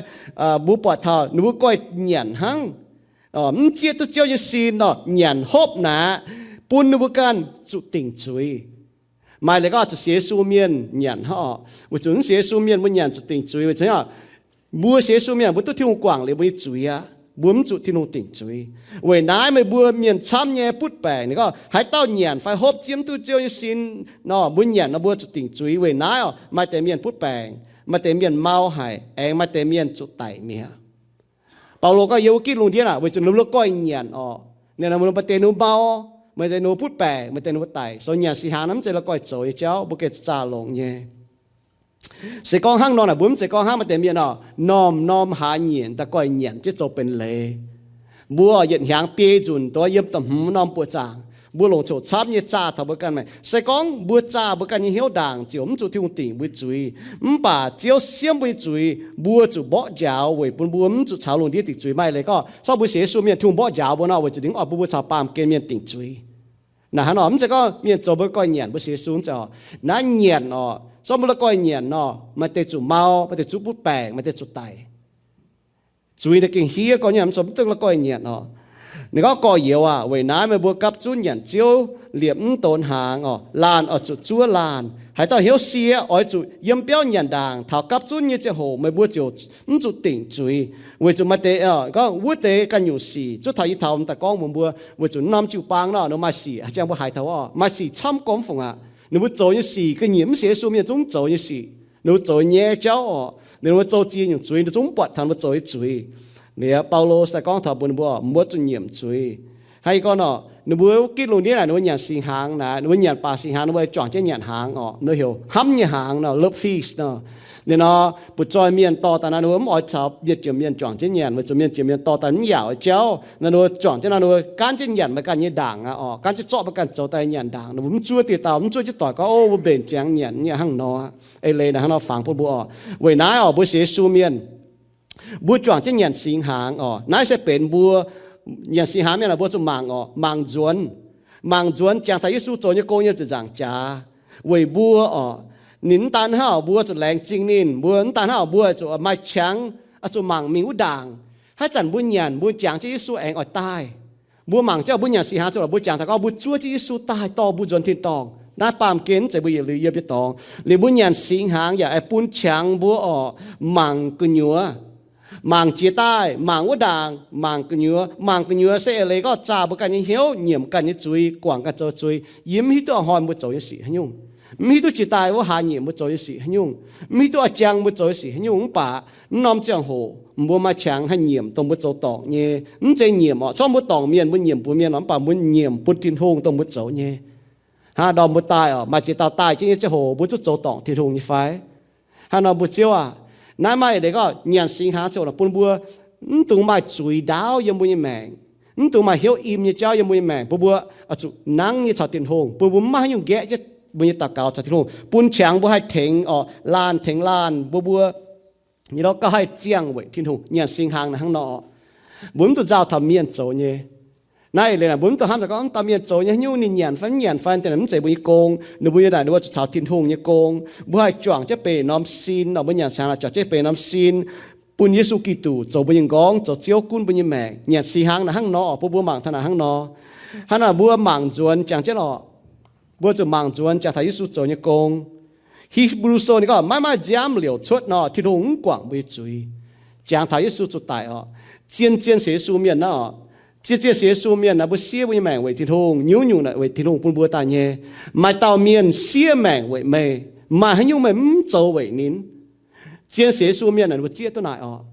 mbuo buatc taux ninh mbuo guaih nyanc hnangv, mv zieqv duqv Ziouv nyei sin nor, nyanc hopv naaic, bun ninh mbuo ganh zuqc dingc zuiz. Maaih leiz gorngv zuqc sienx Yesu mienh nyanc hnangv orqc. Weic zuqc mv sienx Yesu mienh mbuo nyanc zuqc dingc zuiz. Weic zuqc mbuo sienx Yesu mienh mbuo duqv Tin-Hungh guangc liuz mbuo nyei zuiz aqv. Mbuo mv zuqc Tin-Hungh dingc zuiz. Weic naaiv meih mbuo mienh camv nyei butv baengc, ninh gorngv haaix dauh nyanc fai hopv zieqv mv duqv Ziouv nyei sin nor, mbuo nyanc nor mbuo zuqc dingc zuiz. Weic naaiv orqc, maaih deix mienh butv baengc, maaih deix mienh mau haic, aengx maaih deix mienh zuqc daic mi'aqv. Baulo gorngv yiem wuov gitv lungh ndiev naaic, weic zuqc ninh mbuo la'guaih nyanc orqc, ninh maaih deix ninh mbuo mau, maaih deix ninh mbuo butv baengc, maaih deix ninh mbuo daic. So nyanc singx hnaangx naaiv mv zeiz la'guaih zoux nyei jauv, mbuo gengh zaah longx nyei. Se gorngv hnangv nor naaic, mbuo mv zeiz gorngv hnangv maaih deix mienh orqc, norm-norm hlaax nyieqc daaih guaih nyanc jienv zoux benx leiz. Mbuo yietc hnyangx biei nzunc dongh yiem da'hmz norm buoqc zaangc, mbuo longc coqc camv nyei zaah taux mbuo ganh maengc. Se gorngv mbuo zaah mbuo ganh nyei hnyouv ndaangc ziouc mv zuqc Tin-Hungh dingc mbuo zuiz. Mv baac Ziouv siemv mbuo nyei zuiz, mbuo zuqc mborqv njaaux weic bun mbuo mv zuqc caux lungh ndiev dingc zuiz. Maaih leiz gorngv, se gorngv mbuo sienx Yesu mienh, Tin-Hungh mborqv njaaux mbuo nor, weic zuqc ninh mv oix bun mbuo caux baamh gen mienh dingc zuiz. Naaic hnangv nor, mv zeiz gorngv mienh zoux mbuo la'guaih nyanc mbuo sienx Yesu, mv zeiz orqc. Naaiv nyanc orqc, se gorngv mbuo la'guaih nyanc nor, maaih deix zuqc mau, maaih deix zuqc butv baengc, maaih deix zuqc daic. Zuiz naaiv gengh hiev gorx nyei, mv zeiz mv duqv la'guaih nyanc orqc. Ninh gorngv gorx-youz aah, weic naaiv meih mbuo gapv zunv nyanc Ziouv liepc mv donx hnaangx orqc, laanh oix zuqc zuov laanh. Haaix dauh hnyouv sie oix zuqc yiem biauv nyanc ndaangc taux gapv zunv nyei ziangh hoc meih mbuo ziouc mv zuqc dingc zuiz. Weic zuqc maaih deix, gorngv wuov deix ganh nyungc sic, zuov taux yie taux daaih gorngv mbuox mbuo, weic zuqc norm jiu-baang nor, ninh maaih sic, jang mbuo haiz taux orqc, maaih sic camv gormx fungc aqv. Ninh mbuo zoux nyei sic ga'nyiec mv sienx Yesu mienh zungv zoux nyei sic. Ninh mbuo zoux nyei jauv orqc, ninh mbuo zoux ziex nyungc zuiz, ninh zungv mv buatc taux ninh mbuo zoux nyei zuiz. Liuz Baulo daaih gorngv taux mbuox ninh mbuo, mbuo zuqc nyiemc zuiz. Hnangv yie gorngv nor, ninh mbuo gitv lungh ndiev naaic, ninh mbuo nyanc singx hnaangx naaic, ninh mbuo nyanc baac singx hnaangx, ninh mbuo juangc jienv nyanc hnaangx orqc, ninh heuc hnamv nyei hnaangx nor, love feast nor. Ninh nor, butv-zoih mienh dorh daaih naaic, ninh mbuo mv oix caux mienh jiex mienh juangc jienv nyanc, weic zuqc mienh jiex mienh dorh daaih mv yaauc jauv. Naaiv ninh mbuo juangc jienv naaiv, ninh mbuo gaanv jienv nyanc maaih ganh nyei ndaangc aqv orqc, gaanv jienv zorqv maaih ganh zoux daaih nyanc ndaangc. Ninh mbuo mv zuov dieh dauh, mv zuov jienv doic gorngv, o, mbuo mbenc ziangx nyanc nyei hnangv nor. Eix leiz naaic hnangv nor fangx bun mbuo orqc. Weic naaiv orqc, mbuo sienx Yesu mienh, mbuo juangc jienv nyanc singx hnaangx orqc. Naaiv se benx mbuo nyanc singx hnaangx mienh, mbuo zuqc mangc orqc, mangc nzuonx. Mangc nzuonx jangx taux Yesu zoux nyei gong nyei ziepc nzaangc jaax. Weic mbuo orqc, ninh mv daan hnangv mbuo zuqc laengz zingh ninh, mbuo mv daan hnangv mbuo zuqc maaih qangx, zuqc mangc mingh wuov ndaangc. Haaix zanc mbuo nyanc, mbuo jangx jienv Yesu aengx oix daaih. Mbuo mangc jienv mbuo nyanc singx hnaangx ziouc mbuo jangx taux gorngv mbuo zuov jienv Yesu daaih dorh mbuo nzuonx tin-dorngh. Naaiv baamh gen mv zeiz mbuo yietc liuz yiem nyei dorngx. Liuz mbuo nyanc singx hnaangx yaac aengx bun qangx mbuo orqc mangc gu'nyuoz. Mangc jiex daaih, mangc wuov ndaangc, mangc gu'nyuoz. Mangc gu'nyuoz se eix leiz gorngv zaah mbuo ganh nyei hnyouv, nyiemc ganh nyei zuiz, guangc ganh zoux zuiz. Yie mv hiuv duqv a'hnoi mbuo zoux nyei sic haaix nyungc. Mv hiuv duqv jiex daaih wuov hlaax nyieqc mbuo zoux nyei sic haaix nyungc. Mv hiuv duqv a'jang mbuo zoux nyei sic haaix nyungc. Mv baac mv norm ziangh hoc mbuo maaih qangx haih nyiemc dongh mbuo zoux dorngc nyei. Mv zeiz nyiemc orqc, zorqv mbuo dorngc mienh, mbuo nyiemc buoz mienh orqc, mv baac mbuo nyiemc bun Tin-Hungh dongh mbuo zoux nyei. Hnangv nor mbuo daaih orqc, maaih ziex dauh daaih jienv nyei ziangh hoc mbuo zuqc zoux dorngc Tin-Hungh nyei fai? Hnangv nor mbuo Ziouv aah, naaiv maaih eix leiz gorngv nyanc singx hnaangx ziouc bun mbuo mv dungx maaih zuiz ndaauv yiem mbuo nyei maengc, mv dungx maaih hnyouv im nyei jauv yiem mbuo nyei maengc, bun mbuo zuqc nangv nyei caux Tin-Hungh, bun mbuo mv maaih haaix nyungc nqaeqv jienv mbuo nyei daux gaux caux Tin-Hungh, bun qangx mbuo haih tengx orqc, laanh tengx laanh, mbuo mbuo nyei lov gauh haih ziangh weic Tin-Hungh. Nyanc singx hnaangx naaiv hnangv nor, mbuo mv dungx nzauh taux mienh zoux nyei. Naaiv eix leiz naaic mbuo mv dungx hnamv daaih gorngv mv dauh mienh zoux nyei haaix nyungc, ninh nyanc fai mv nyanc fai, ninh mv zeiz mbuo nyei gong. Ninh mbuo nyei naaic ninh mbuo zuqc caux Tin-Hungh nyei gong. Mbuo haih juangc jienv benx norm sin, mbuo nyanc singx hnaangx juangc jienv benx norm sin, bun Yesu Giduc zoux mbuo nyei nqorngv, zoux Ziouv gunv mbuo nyei maengc. Nyanc singx hnaangx naaiv hnangv nor, bun mbuo mangc taux naaiv hnangv nor. Hnangv naaic mbuo mangc nzuonx jangx jienv orqc, mbuo zuqc mangc nzuonx jangx taux Yesu zoux nyei gong. Hipv^lu Sou ninh gorngv maiv maaih nziaamv liouc cuotv nor, Tin-Hungh mv guangc mbuo nyei zuiz. Jangx taux Yesu zuqc daic orqc, zien-zien sienx Yesu mienh naaiv orqc, zien-zien sienx Yesu mienh naaiv mbuo siev mbuo nyei maengc weic Tin-Hungh, nyungc-nyungc weic Tin-Hungh bun mbuo daaih nyei. Maaih dauh mienh siev maengc weic meih, maaih haaix nyungc meih mv zoux weic ninh? Zien sienx Yesu mienh naaic mbuo zieqv duqv naaic orqc.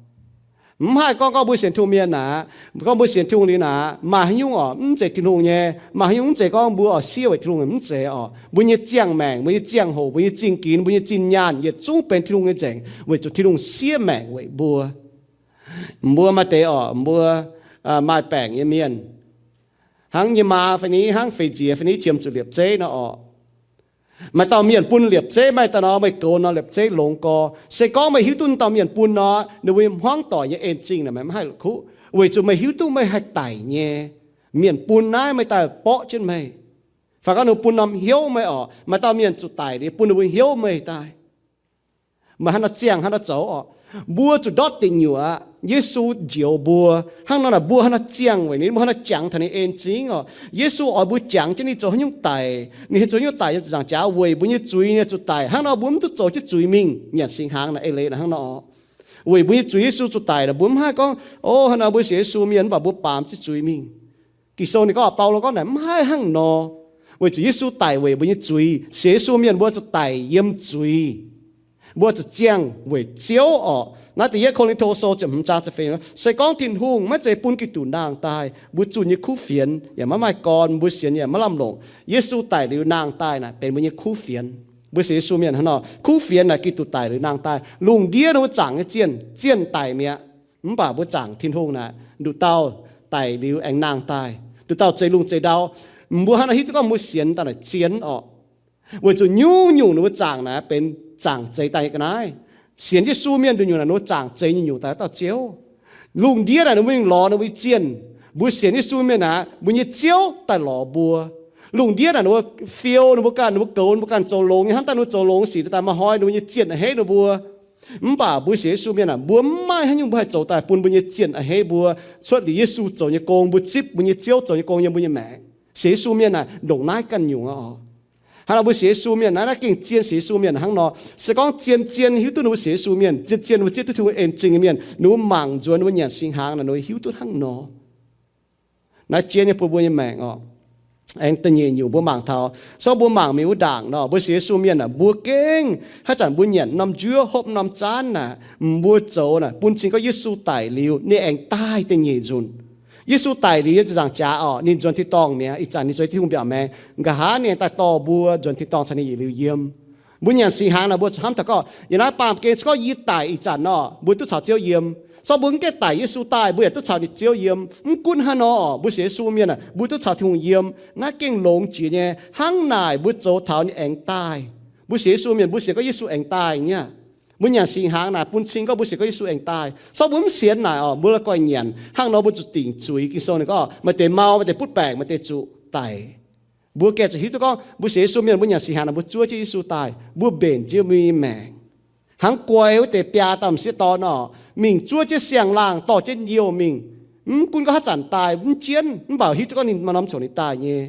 Mv haih gorngv gorngv mbuo sienx Tin-Hungh mienh aqv, gorngv mbuo sienx Tin-Hungh liuz naaic, maaih haaix nyungc orqc mv zeiz Tin-Hungh nyei, maaih haaix nyungc mv zeiz gorngv mbuo orqc siev weic Tin-Hungh, mv zeiz orqc. Mbuo nyei ziangh maengc, mbuo nyei ziangh hoc, mbuo nyei zingh ginx, mbuo nyei zinh nyaanh yietc zungv benx Tin-Hungh nyei nzengc, weic zuqc Tin-Hungh siev maengc weic mbuo. Mbuo maaih deix orqc, mbuo maaih baengc nyei mienh, hnangv nyei maa fai ni, hnangv feix nziex fai ni qiemx zuqc liepc zeiv nor orqc. Maaih dauh mienh bun liepc zeiv, maaih daaih nor meih goux nor liepc zeiv longx gorx. Se gorngv meih hiuv duqv dauh mienh bun nor, ninh mbuo hmuangv doic nyei en-zingh naaic meih maiv haih la'kuqv, weic zuqc meih hiuv duqv meih haih daic nyei. Mienh bun naaiv meih daaih borqv jienv meih, fai gorngv ninh bun norm hnyouv meih orqc. Maaih dauh mienh zuqc daic liuz bun ninh mbuo hnyouv meih daaih. Meih hnangv nor ziangh hnangv nor zoux orqc. Mbuo zuqc ndortv deic nyuoqc aqv. Yesu njoux mbuo hnangv nor naaic, mbuo hnangv nor ziangh weic ninh, mbuo hnangv nor jangx taux ninh en-zingh orqc. Yesu oix mbuo jangx jienv ninh zoux haaix nyungc daic, ninh zoux haaix nyungc daic yiem ziepc nzaangc jaax weic mbuo nyei zuiz ninh zuqc daic. Hnangv nor mbuo mv duqv zoux jienv zuiz mingh. Nyanc singx hnaangx naaic eix leiz naaic hnangv nor orqc. Weic mbuo nyei zuiz Yesu zuqc daic naaic, mbuo mv haih gorngv, o, hnangv nor mbuo sienx Yesu mienh mv baac mbuo baamz jienv zuiz mingh. Ging-Sou ninh gorngv, Baulo gorngv naaic mv haih hnangv nor. Weic zuqc Yesu daic weic mbuo nyei zuiz. Sienx Yesu mienh mbuo zuqc daic yiem zuiz. Mbuo zuqc ziangh weic Ziouv orqc. Naaiv da'yietv Ko^lin^to Sou ziepc hmz zaang ziepc feix, se gorngv Tin-Hungh maiv zeiz bun Giduc nangh daaih, mbuo zunh nyei kuv fienx yaac maiv maaih gorn, mbuo sienx yaac maiv lamh longc. Yesu daic liuz nangh daaih naaic benx mbuo nyei kuv fienx. Mbuo sienx Yesu mienh hnangv nor, kuv fienx naaic Giduc daic liuz nangh daaih. Lungh ndiev ninh mbuo zaangc nyei zienh, zienh daic mi'aqv. Mv baac mbuo zaangc Tin-Hungh naaic, nduqc dauh daic liuz aengx nangh daaih, nduqc dauh zeix lungh zeix ndau. Mbuo hnangv nor hiuv duqv gorngv mbuo sienx daaih naaic zien orqc. Weic zuqc nyungc-nyungc ninh mbuo zaangc naaic benx zaangc zeix daaih nyei ga'naaiv. Sienx Yesu mienh nduqc nyungc naaic ninh mbuo zaangc zeix nyungc-nyungc daaih dauh Ziouv. Lungh ndiev naaic ninh mbuo mingh lorz ninh mbuo nyei zienh. Mbuo sienx Yesu mienh naaic, mbuo nyei Ziouv daaih lorz mbuo. Lungh ndiev naaic ninh mbuo fiou, ninh mbuo ganh, ninh mbuo goux, ninh mbuo ganh zoux longx nyei hnamv daaih ninh mbuo zoux longx sic daaih maiv hnoi ninh mbuo nyei zienh a'hneiv ninh mbuo. Mv baac mbuo sienx Yesu mienh naaic, mbuo mv maaih haaix nyungc mbuo haih zoux daaih bun mbuo nyei zienh a'hneiv mbuo. Cuotv liuz Yesu zoux nyei gong, mbuo zipv mbuo nyei Ziouv zoux nyei gong yiem mbuo nyei maengc. Sienx Yesu mienh naaic ndongc naaiv ganh nyungc aqv. Hnangv nor mbuo sienx Yesu mienh naaiv, naaiv gengh zien sienx Yesu mienh hnangv nor. Se gorngv zien-zien hiuv duqv ninh mbuo sienx Yesu mienh, zien-zien mbuo zieqv duqv Tin-Hungh en-zingh nyei mienh, ninh mbuo mangc nzuonx ninh mbuo nyanc singx hnaangx naaic ninh mbuo hiuv duqv hnangv nor. Naaiv jien nyei bun mbuo nyei maengc orqc. Aengx da'nyeic nyungc mbuo mangc taux, se gorngv mbuo mangc mingh wuov ndaangc nor, mbuo sienx Yesu mienh naaic, mbuo gengh haaix zanc mbuo nyanc norm njuov, hopv norm zaanv naaic, mbuo zoux naaic bun cing gorngv Yesu daic liuz ninh aengx daaih da'nyeic nzunc. Yesu daic liuz yiem ziepc nzaangc jaax orqc, ninh nzuonx tin-dorngh mi'aqv. Ih zanc ninh zuqc Tin-Hungh mbiaauc maengx. Nqa'haav ninh aengx daaih dorh mbuo nzuonx tin-dorngh caux ninh yietc liuz yiem. Mbuo nyanc singx hnaangx naaic mbuo zuqc hnamv taux gorngv, yiem naaiv baamh gen se gorngv yie daic ih zanc nor, mbuo duqv caux Ziouv yiem. Se gorngv mbuo mv gaengh daic, Yesu daaih, mbuo yaac duqv caux ninh Ziouv yiem. Mv gunv hnangv nor orqc, mbuo sienx Yesu mienh naaic, mbuo duqv caux Tin-Hungh yiem. Naaiv gengh longx jiex nyei. Hnangv naaic mbuo zoux taux ninh aengx daaih. Mbuo sienx Yesu mienh mbuo sienx gorngv Yesu aengx daaih nyei aqv. Mbuo nyanc singx hnaangx naaic bun cing gorngv mbuo sienx gorngv Yesu aengx daaih. Se gorngv mbuo mv sienx naaic orqc, mbuo la'guaih nyanc. Hnangv nor mbuo zuqc dingc zuiz. Ging-Sou ninh gorngv maaih deix mau, maaih deix butv baengc, maaih deix zuqc daic. Mbuo gengh zuqc hiuv duqv gorngv mbuo sienx Yesu mienh mbuo nyanc singx hnaangx naaic mbuo zuov jienv Yesu daaih, mbuo mbenc jienv mbuo nyei maengc. Hnangv guai wuov deix biaa dauh m'sieqv dorn orqc, mingh zuov jienv siang-laangh dorh jienv youh mingh. Mv gunv gorngv haaix zanc daaih mv jienv, mv baac hiuv duqv gorngv ninh maaih norm ziangh hoc ninh daaih nyei.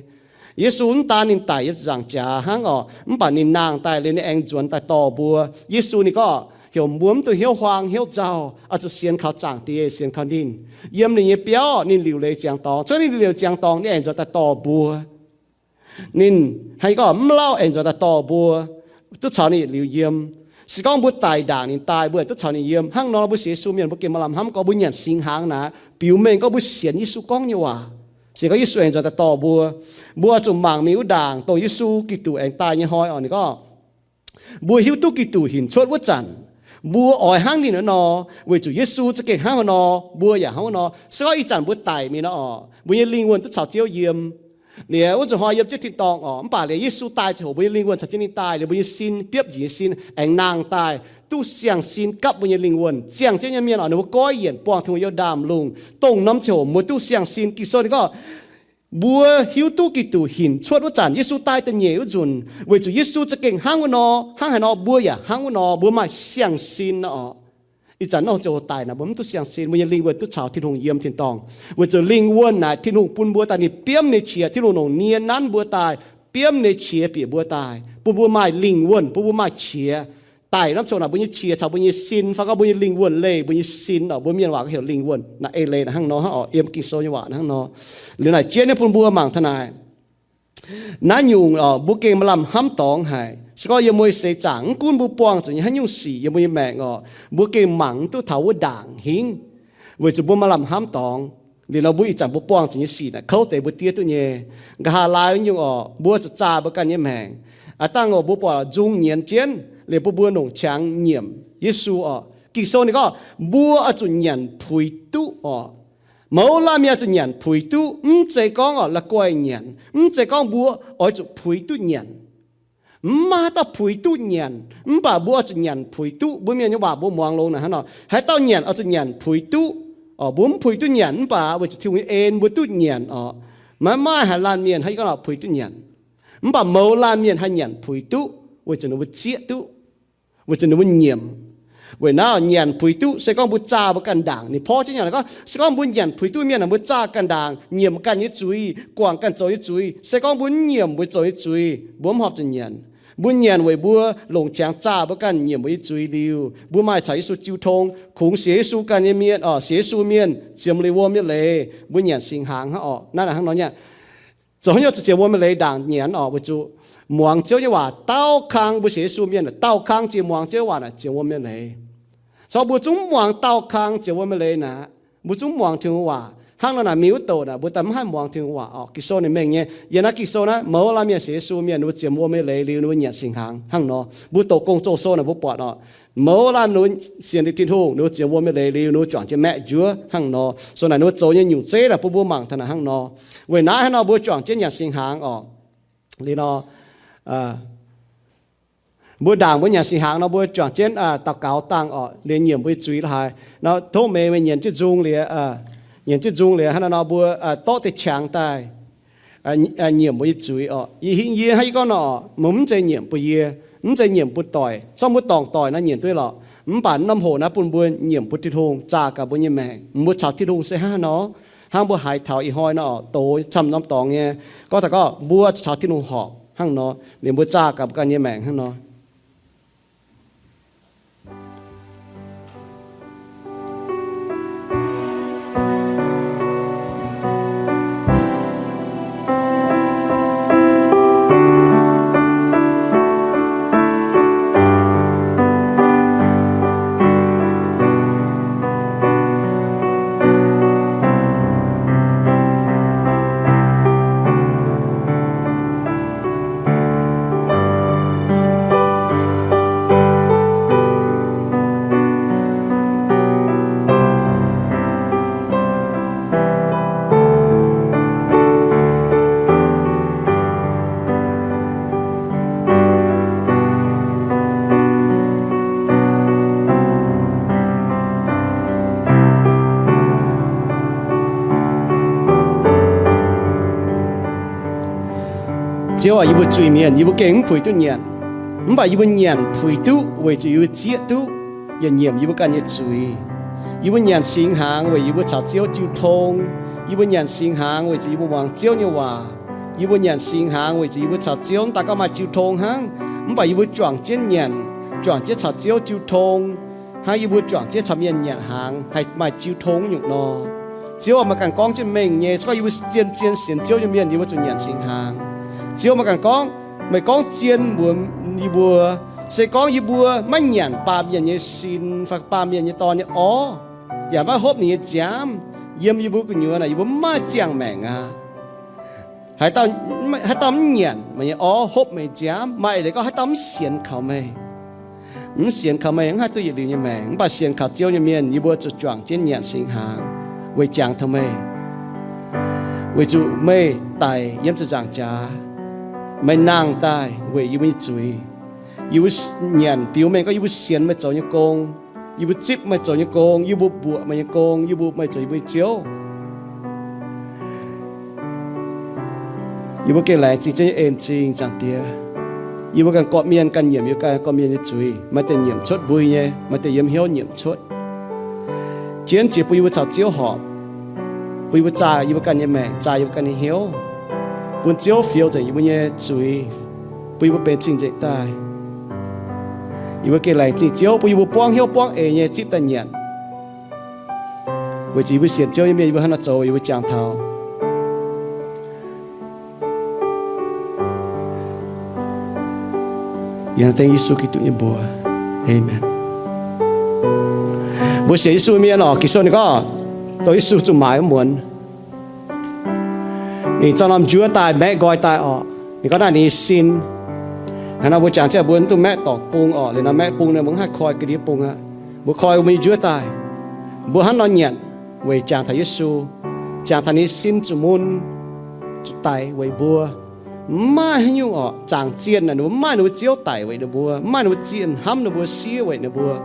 Yesu mv daan ninh daic yiem ziepc nzaangc jaax hnangv orqc, mv baac ninh nangh daaih liuz ninh aengx nzuonx daaih dorh mbuo. Yesu ninh gorngv heuc mbuo mv dungx hnyouv huaang hnyouv nzauh, oix zuqc sienx kaux Zaangc Diex, sienx kaux ninh. Yiem ninh nyei biauv ninh liuc leiz ziangx dorngx. Se gorngv ninh liuc leiz ziangx dorngx, ninh aengx nzuonx daaih dorh mbuo. Ninh hnangv gorngv mv lauh aengx nzuonx daaih dorh mbuo, duqv caux ninh yietc liuz yiem. Se gorngv mbuo daic ndaangc ninh daaih, mbuo yaac duqv caux ninh yiem. Hnangv nor mbuo sienx Yesu mienh mbuo gengh maaih lamh hnamv gorngv mbuo nyanc singx hnaangx naaic biux mengh gorngv mbuo sienx Yesu gorngv nyei waac, sienx gorngv Yesu aengx nzuonx daaih dorh mbuo. Mbuo zuqc mangc mingh wuov ndaangc dongh Yesu Giduc aengx daaih nyei hnoi orqc, ninh gorngv mbuo hiuv duqv Giduc hinc cuotv wuov zanc, mbuo oix hnangv ninh wuov nor, weic zuqc Yesu za'gengh hnangv wuov nor, mbuo yaac hnangv wuov nor. Se gorngv ih zanc mbuo daic mingh nor orqc, mbuo nyei lingh wuonh duqv caux Ziouv yiem. Liuz wuov nzunc hnoi yiem jienv tin-dorngh orqc, mv baac liuz Yesu daaih ziangh hoc mbuo nyei lingh wuonh caux jienv ninh daaih, liuz mbuo nyei sin biopv njiec nyei sin aengx nangh daaih duqv siang-sin gapv mbuo nyei lingh wuonh. Ziangh jienv nyei mienh orqc, ninh mbuo goiv yienc buangh Tin-Hungh nyei ndamv lungh, dongh norm ziangh hoc mbuo duqv siang-sin. Ging-Sou ninh gorngv mbuo hiuv duqv Giduc hinc cuotv wuov zanc, Yesu daaih da'nyeic wuov nzunc, weic zuqc Yesu za'gengh hnangv wuov nor, hnangv haaix nor mbuo yaac hnangv wuov nor, mbuo maaih siang-sin nor orqc. Ih zanc nor ziouc daic naaic mbuo mv duqv siang-sin, mbuo nyei lingh wuonh duqv caux Tin-Hungh yiem tin-dorngh. Weic zuqc lingh wuonh naaic Tin-Hungh bun mbuo daaih, ninh biomv ninh nyei qiex. Tin-Hungh longc nie nanv mbuo daaih, biomv ninh nyei qiex bieqc mbuo daaih, bun mbuo maaih lingh wuonh, bun mbuo maaih qiex. Daic norm ziangh hoc naaic mbuo nyei qiex caux mbuo nyei sin fai gorngv mbuo nyei lingh wuonh leih mbuo nyei sin orqc. Mbuo mienh waac gorngv heuc lingh wuonh naaic, eix leiz naaic hnangv nor orqc, yiem Ging-Sou nyei waac hnangv nor. Liuz naaic jienv nyei bun mbuo mangc taux naaic, naaiv nyungc orqc, mbuo gengh maaih lamh hnamv dorngx haic. Se gorngv yiem mbuo nyei seix zaangc, mv gunv mbuo buangh zuqc nyei haaix nyungc sic yiem mbuo nyei maengc orqc, mbuo gengh mangc mv duqv taux wuov ndaangc hingv, weic zuqc mbuo maaih lamh hnamv dorngx. Liuz nor mbuo ih zanc mbuo buangh zuqc nyei sic naaic kouv deix mbuo diev duqv nyei. Nqa'haav laai nyungc orqc, mbuo zuqc zaah mbuo ganh nyei maengc. Aav dangh orqc, mbuo buatc zungx nyienz jienv, liuz mbuo mbuo longc qangx nyiemc Yesu orqc. Ging-Sou ninh gorngv mbuo oix zuqc nyanc puix duqv orqc. Mouz laanh mienh oix zuqc nyanc puix duqv, mv zeiz gorngv orqc la'guaih nyanc, mv zeiz gorngv mbuo oix zuqc puix duqv nyanc. Mv maaih haaix dauh puix duqv nyanc, mv baac mbuo oix zuqc nyanc puix duqv. Mbuo mienh nyei waac mbuo muangx longx naaic hnangv nor, haaix dauh nyanc oix zuqc nyanc puix duqv. Mbuo mv puix duqv nyanc mv baac weic zuqc Tin-Hungh nyei en mbuo duqv nyanc orqc. Maiv maaih haaix laanh mienh haih gorngv puix duqv nyanc. Mv baac mouz laanh mienh haih nyanc puix duqv weic zuqc ninh mbuo zieqv duqv, weic zuqc ninh mbuo nyiemc. Weic naaiv nyanc puix duqv se gorngv mbuo zaah mbuo ganh ndaangc. Ninh porv jienv nyanc gorngv, se gorngv mbuo nyanc puix duqv mienh, mbuo zaah ganh ndaangc, nyiemc ganh nyei zuiz, guangc ganh zoux nyei zuiz. Se gorngv mbuo nyiemc mbuo zoux nyei zuiz, mbuo mv horpc zuqc nyanc. Mbuo nyanc weic mbuo longc qangx zaah mbuo ganh nyiemc mbuo nyei zuiz liuz, mbuo maaih caux Yesu jiu tong, kungx sienx Yesu ganh nyei mienh, orqc, sienx Yesu mienh ziemx liuz wuom nyei leiz, mbuo nyanc singx hnaangx hnangv orqc. Naaiv hnangv nor nyei. Zoux haaix nyungc zuqc ziemx wuom nyei leiz ndaangc nyanc orqc? Weic zuqc muangx Ziouv nyei waac, daauh kang mbuo sienx Yesu mienh, daauh kang jiex muangx Ziouv nyei waac naaic ziemx wuom nyei leiz. Caux mbuo zungv muangx daauh kang ziemx wuom nyei leiz naaic, mbuo zungv muangx Tin-Hungh waac. Hnangv nor naaic mingh wuov douc naaic mbuo daaih mv haih muangx Tin-Hungh waac orqc. Ging-Sou ninh mengh nyei, yiem naaiv Ging-Sou naaiv mouz laanh mienh sienx Yesu mienh, ninh mbuo ziemx wuom nyei leiz liuz ninh mbuo nyanc singx hnaangx hnangv nor. Mbuo doqc Gong-Zoh sou naaic mbuo buatc orqc, mouz laanh ninh mbuo sienx liuz Tin-Hungh, ninh mbuo ziemx wuom nyei leiz liuz ninh mbuo juangc jienv maeqv njuov hnangv nor. Sou naaic ninh mbuo zoux nyei nyungc zeiv naaic bun mbuo mangc taux naaic hnangv nor. Weic naaiv hnangv nor mbuo juangc jienv nyanc singx hnaangx orqc. Liuz nor, mbuo ndaangc mbuo nyanc singx hnaangx nor mbuo juangc jienv daux gaux dangh orqc, liuz nyiemc mbuo nyei zuiz lorqc haaix. Nor tov meih, meih nyiemc jienv nzung liuz, nyiemc jienv nzung liuz hnangv naaiv nor mbuo dorqv deix qangx daaih nyiemc mbuo nyei zuiz orqc. Yie hingh yie hnangv yie gorngv nor, mbuo mv zeiz nyiemc bun yie, mv zeiz nyiemc bun doic. Zorqv mbuo dorngc doic naaiv nyiemc duqv lorqc, mv baac norm hoc naaiv bun mbuo nyiemc bun Tin-Hungh, zaah gaax mbuo nyei maengc. Mbuo caux Tin-Hungh se hnangv nor, hnangv mbuo haiz taux ih hnoi nor, doz camv norm dorngx nyei, gorngv taux gorngv mbuo caux Tin-Hungh horpc hnangv nor, liuz mbuo zaah gaax mbuo ganh nyei maengc hnangv nor. Ziouv aac, yie mbuo zuiz-mienh, yie mbuo gengh mv puix duqv nyanc. Mv baac yie mbuo nyanc puix duqv weic zuqc yie mbuo zieqv duqv yaac nyiemc yie mbuo ganh nyei zuiz. Yie mbuo nyanc singx hnaangx weic yie mbuo caux Ziouv jiu tong. Yie mbuo nyanc singx hnaangx weic zuqc yie mbuo muangx Ziouv nyei waac. Yie mbuo nyanc singx hnaangx weic zuqc yie mbuo caux Ziouv daaih gauh maaih jiu tong hnangv. Mv baac yie mbuo juangc jienv nyanc, juangc jienv caux Ziouv jiu tong, hnangv yie mbuo juangc jienv caux mienh nyanc hnaangx haih maaih jiu tong nyungc nor. Ziouv aac, meih ganh gorngv jienv mengh nyei, se gorngv yie mbuo zien-zien sienx Ziouv nyei mienh, yie mbuo zuqc nyanc singx hnaangx. Ziouv, meih ganh gorngv, meih gorngv zien mbuox yie mbuo, se gorngv yie mbuo maiv nyanc baamh mienh nyei sin fai baamh mienh nyei dorn nyei orv, yaac maiv hopv ninh nyei nziaamv, yiem yie mbuo gu'nyuoz naaic yie mbuo mv maaih ziangh maengc aqv. Haaix dauh mv nyanc meih nyei orv, hopv meih nziaamv, maaih eix leiz gorngv haaix dauh mv sienx kaux meih, mv sienx kaux meih mv haih duqv yietc liuz nyei maengc. Mv baac sienx kaux Ziouv nyei mienh, yie mbuo zuqc juangc jienv nyanc singx hnaangx weic jangx taux meih, weic zuqc meih daic yiem ziepc nzaangc jaax, meih nangh daaih weic yie mbuo nyei zuiz. Yie mbuo nyanc biux mengh gorngv yie mbuo sienx meih zoux nyei gong, yie mbuo zipv meih zoux nyei gong, yie mbuo mbuoqc meih nyei gong, yie mbuo meih zoux yie mbuo nyei Ziouv. Yie mbuo gengh laengz zingh Ziouv nyei en-zingh, Zaangc Diex. Yie mbuo ganh gorqv-mienh ganh nyiemc yie ganh gorqv-mienh nyei zuiz. Maaih deix nyiemc cuotv mbui nyei, maaih deix yiem hnyouv nyiemc cuotv. Jienv jiex bun yie mbuo caux Ziouv horpc, bun yie mbuo zaah yie mbuo ganh nyei maengc, zaah yie mbuo ganh nyei hnyouv, bun Ziouv fioux nzengc yie mbuo nyei zuiz, bun yie mbuo benx cing-nzengc daaih. Yie mbuo gengh laengz zingh Ziouv bun yie mbuo buangv hnyouv buangv eix nyei zipv daaih nyanc. Weic zuqc yie mbuo sienx Ziouv nyei mienh, yie mbuo hnangv naaiv zoux, yie mbuo jangx taux yiem Yesu Giduc nyei mbuox. Aamen. Mbuo sienx Yesu mienh orqc, Ging-Sou ninh gorngv, dongh Yesu zuqc maaiz wuov muonz, ninh zorqv norm njuov daaih, maeqv nqoi daaih orqc. Ninh gorngv naaiv ninh nyei sin. Hnangv nor mbuo jangx jienv mbuo mv dungx maeqv dorngc bung orqc. Liuz nor maeqv bung nor mbuo mv haih koi ga'ndiev bung aqv. Mbuo koi mbuo nyei njuov daaih. Mbuo hnangv nor nyanc weic jangx taux Yesu, jangx taux ninh nyei sin zuqc mun, zuqc daic weic mbuo. Mv maaih haaix nyungc orqc, zaangc zienh naaic ninh mbuo mv maaih ninh mbuo ziouv daic weic ninh mbuo, mv maaih ninh mbuo zienh hnamv ninh mbuo, siev weic ninh mbuo.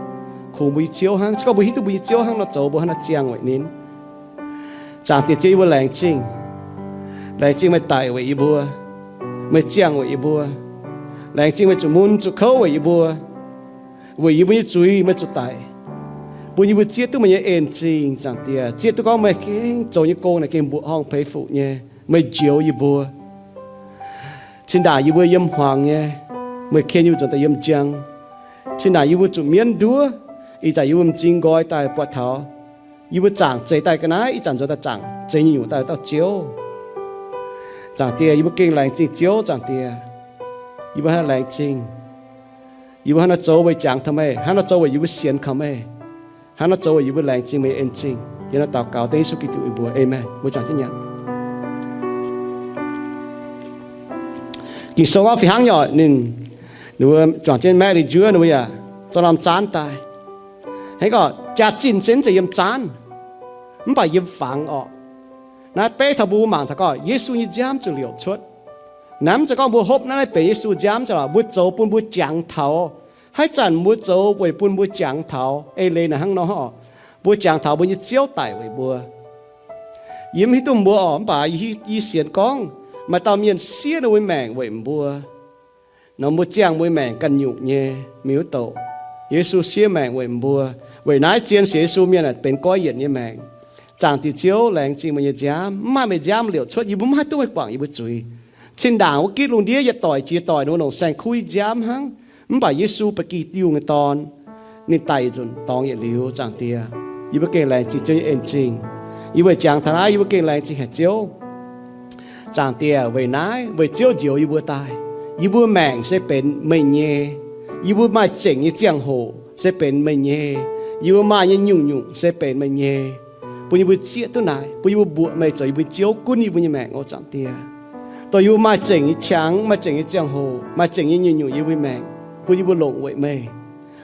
Kungx mbuo nyei Ziouv hnangv. Se gorngv mbuo hiuv duqv mbuo nyei Ziouv hnangv nor zoux, mbuo hnangv nor ziangh weic ninh. Zaangc Diex Ziouv, yie mbuo laengz zingh. Laengz zingh meih daic weic yie mbuo, meih ziangh weic yie mbuo. Laengz zingh meih zuqc mun zuqc kouv weic yie mbuo, weic yie mbuo nyei zuiz meih zuqc daic, bun yie mbuo zieqv duqv meih nyei en zingh. Zaangc Diex, zieqv duqv gorngv meih gengh zoux nyei gong naaic gengh mbuoqc horngh peix fuqv nyei. Meih njoux yie mbuo. Cin-ndaangc yie mbuo yiem hmuangx nyei, meih ken yie mbuo nzuonx daaih yiem njang. Cin-ndaangc yie mbuo zuqc mienv nduov, ih zanc yie mbuo m'zing nqoi daaih buatc taux yie mbuo zaangc zeix daaih ga'naaiv, ih zanc nzuonx daaih zaangc zeix nyungc-nyungc daaih dauh Ziouv. Zaangc Diex, yie mbuo gengh laengz zingh Ziouv. Zaangc Diex, yie mbuo hnangv nor laengz zingh. Yie mbuo hnangv nor zoux weic jangx taux meih, hnangv nor zoux weic yie mbuo sienx kaux meih, hnangv nor zoux weic yie mbuo laengz zingh meih en zingh. Yie hnangv nor daux gaux dengv Yesu Giduc nyei mbuox, aamen. Mbuo juangc jienv nyanc. Ging-Sou gorngv fih hnangv nyei orqc, ninh, ninh mbuo juangc jienv maeqv ninh njuov, ninh mbuo yaac zorqv norm zaanv daaih. Hnangv gorngv jaax-zinh se mv zeiz yiem zaanv, mv baac yiem fangx orqc. Naaiv beiv taux mbuo mangc taux gorngv Yesu nyei nziaamv zuqc liouc cuotv. Naaiv mv zeiz gorngv mbuo hopv naaiv naaiv benx Yesu nziaamv aqv lorqc, mbuo zoux bun mbuo jangx taux. Haaix zanc mbuo zoux weic bun mbuo jangx taux, eix leiz naaic hnangv nor orqc, mbuo jangx taux mbuo nyei Ziouv daic weic mbuo. Yie mv hiuv duqv mbuo orqc, mv baac yie, yie sienx gorngv maaih dauh mienh siev ninh mbuo maengc weic mbuo. Nor mbuo ziangh mbuo maengc ganh nyungc nyei, mingh wuov douc. Yesu siev maengc weic mbuo. Weic naaiv zien sienx Yesu mienh aah, benx goiv yienc nyei maengc. Zaangc Diex Ziouv, laengz zingh meih nyei nziaamv. Mv maaih meih nziaamv liouc cuotv, yie mbuo mv haih duqv meih guangc yie mbuo zuiz. Cin-ndaangc wuov gitv lungh ndiev yietc doic jiex doic ninh mbuo longc saeng-kuv nziaamv hnangv. Mv baac Yesu ba'gi Tin-Hungh nyei Dorn, ninh daic nzunc dorngx yietc liuz. Zaangc Diex, yie mbuo gengh laengz zingh Ziouv nyei en zingh. Yie mbuo jangx taux naaiv, yie mbuo gengh laengz zingh haic Ziouv. Zaangc Diex, weic naaiv, weic Ziouv njoux yie mbuo daaih, yie mbuo maengc se benx meih nyei. Yie mbuo maaih zengc nyei ziangh hoc se benx meih nyei. Yie mbuo maaih nyei nyungc-nyungc se benx meih nyei. Bun yie mbuo zieqv duqv naaic, bun yie mbuo mbuoqc meih zoux yie mbuo Ziouv gunv yie mbuo nyei maengc oc. Zaangc Diex, dongh yie mbuo maaih zengc nyei qangx, maaih zengc nyei ziangh hoc, maaih zengc nyei nyungc-nyungc yie mbuo nyei maengc, bun yie mbuo longc weic meih.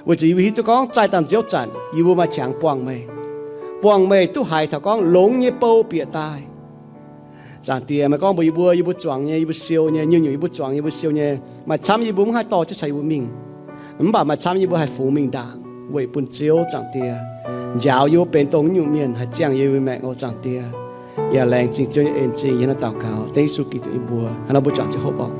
Weic zuqc yie mbuo hiuv duqv gorngv zaih dangh nziouv zanc yie mbuo maaih qangx buangh meih, buangh meih duqv haiz taux gorngv longx nyei bou bieqc daaih. Zaangc Diex, meih gorngv mbuox yie mbuo, yie mbuo zuangx nyei, yie mbuo siou nyei, nyungc-nyungc yie mbuo zuangx nyei, yie mbuo siou nyei, maaih camv yie mbuo mv haih dorh jienv caux yie mbuo mingh. Mv baac maaih camv yie mbuo haih fungx mingh ndaangc weic bun Ziouv. Zaangc Diex, njaaux yie mbuo benx dongh nyungc mienh haih ziangh yie mbuo maengc oc. Zaangc Diex, yaac laengz zingh Ziouv nyei en zingh. Yie hnangv naaiv daux gaux dengv Yesu Giduc nyei mbuox, hnangv naaiv mbuo juangc jienv hopv oc.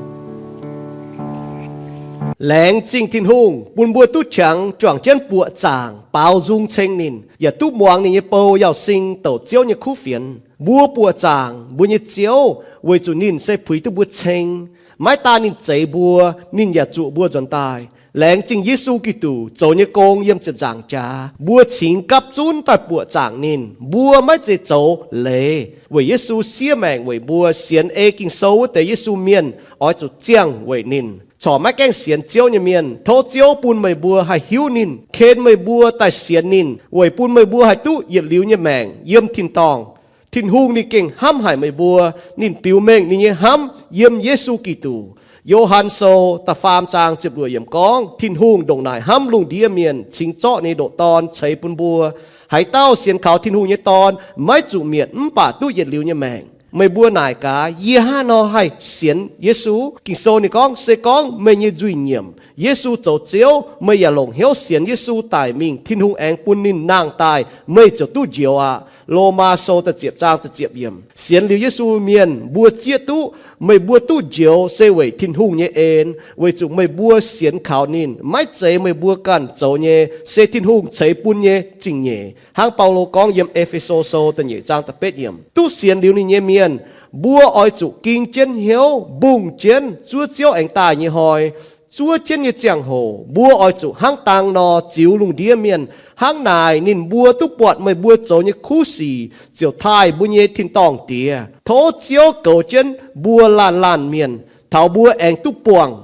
Laengz zingh Tin-Hungh bun mbuo duqv qangx juangc jienv buoqc zaangc baaux nzung ceng ninh, yaac duqv muangx ninh nyei bou Yauz Sing douc Ziouv nyei kuv fienx. Mbuo buoqc zaangc mbuo nyei Ziouv weic zuqc ninh se puix duqv mbuo ceng. Maiv daan ninh zeix mbuo, ninh yaac zuoqc mbuo nzuonx daaih. Laengz zingh Yesu Giduc zoux nyei gong yiem ziepc nzaangc jaax, mbuo cingx gapv zunv daaih buoqc zaangc ninh. Mbuo maiv zeiz zoux leiz. Weic Yesu siev maengc weic mbuo, sienx ei Ging-Sou wuov deix Yesu mienh oix zuqc ziangh weic ninh. Corc maiv gaengh sienx Ziouv nyei mienh, tov Ziouv bun meih mbuo haih hiuv ninh, ken meih mbuo daaih sienx ninh, weic bun meih mbuo haih duqv yietc liuz nyei maengc yiem tin-dorngh. Tin-Hungh ninh gengh hnamv haic meih mbuo. Ninh biux mengh ninh nyei hnamv yiem Yesu Giduc. Yo^han Sou da'faam zaang ziepc luoqc yiemc gorngv, Tin-Hungh ndongc naaic hnamv lungh ndiev mienh, cingx zorqv ninh nyei ndoqc Dorn ceix bun mbuo. Haaix dauh sienx kaux Tin-Hungh nyei Dorn maiv zuqc mietc mv baac duqv yietc liuz nyei maengc. Meih mbuo naaic gaax, yie hnangv haaix nor haih sienx Yesu? Ging-Sou ninh gorngv, se gorngv meih nyei nzuih nyiemc, Yesu zoux Ziouv, meih yaac longc hnyouv sienx Yesu daic mingh, Tin-Hungh aengx bun ninh nangh daaih, meih ziouc duqv njoux aqv. Lomaa Sou da'ziepc zaang da'ziepc yiemc. Sienx liuz Yesu mienh mbuo zieqv duqv meih mbuo duqv njoux se weic Tin-Hungh nyei en, weic zuqc meih mbuo sienx kaux ninh, maiv zeiz meih mbuo ganh zoux nyei, se Tin-Hungh ceix bun nyei zingh nyeic. Hnangv Baulo gorngv yiem E^fe^so Sou da'nyeic zaang da'betv yiemc. Duqv sienx liuz ninh nyei mienh, mbuo oix zuqc ging jienv hnyouv, mbungh jienv zuov Ziouv aengx daaih nyei hnoi. Zuov jienv nyei ziangh hoc mbuo oix zuqc hnangv dang nor ziux lungh ndiev mienh. Hnangv naaic ninh mbuo duqv buatc meih mbuo zoux nyei kuv sic ziouc taaih mbuo nyei tin-dorngh Diex. Tov Ziouv goux jienv mbuo laanh laanh mienh, taux mbuo aengx duqv buangh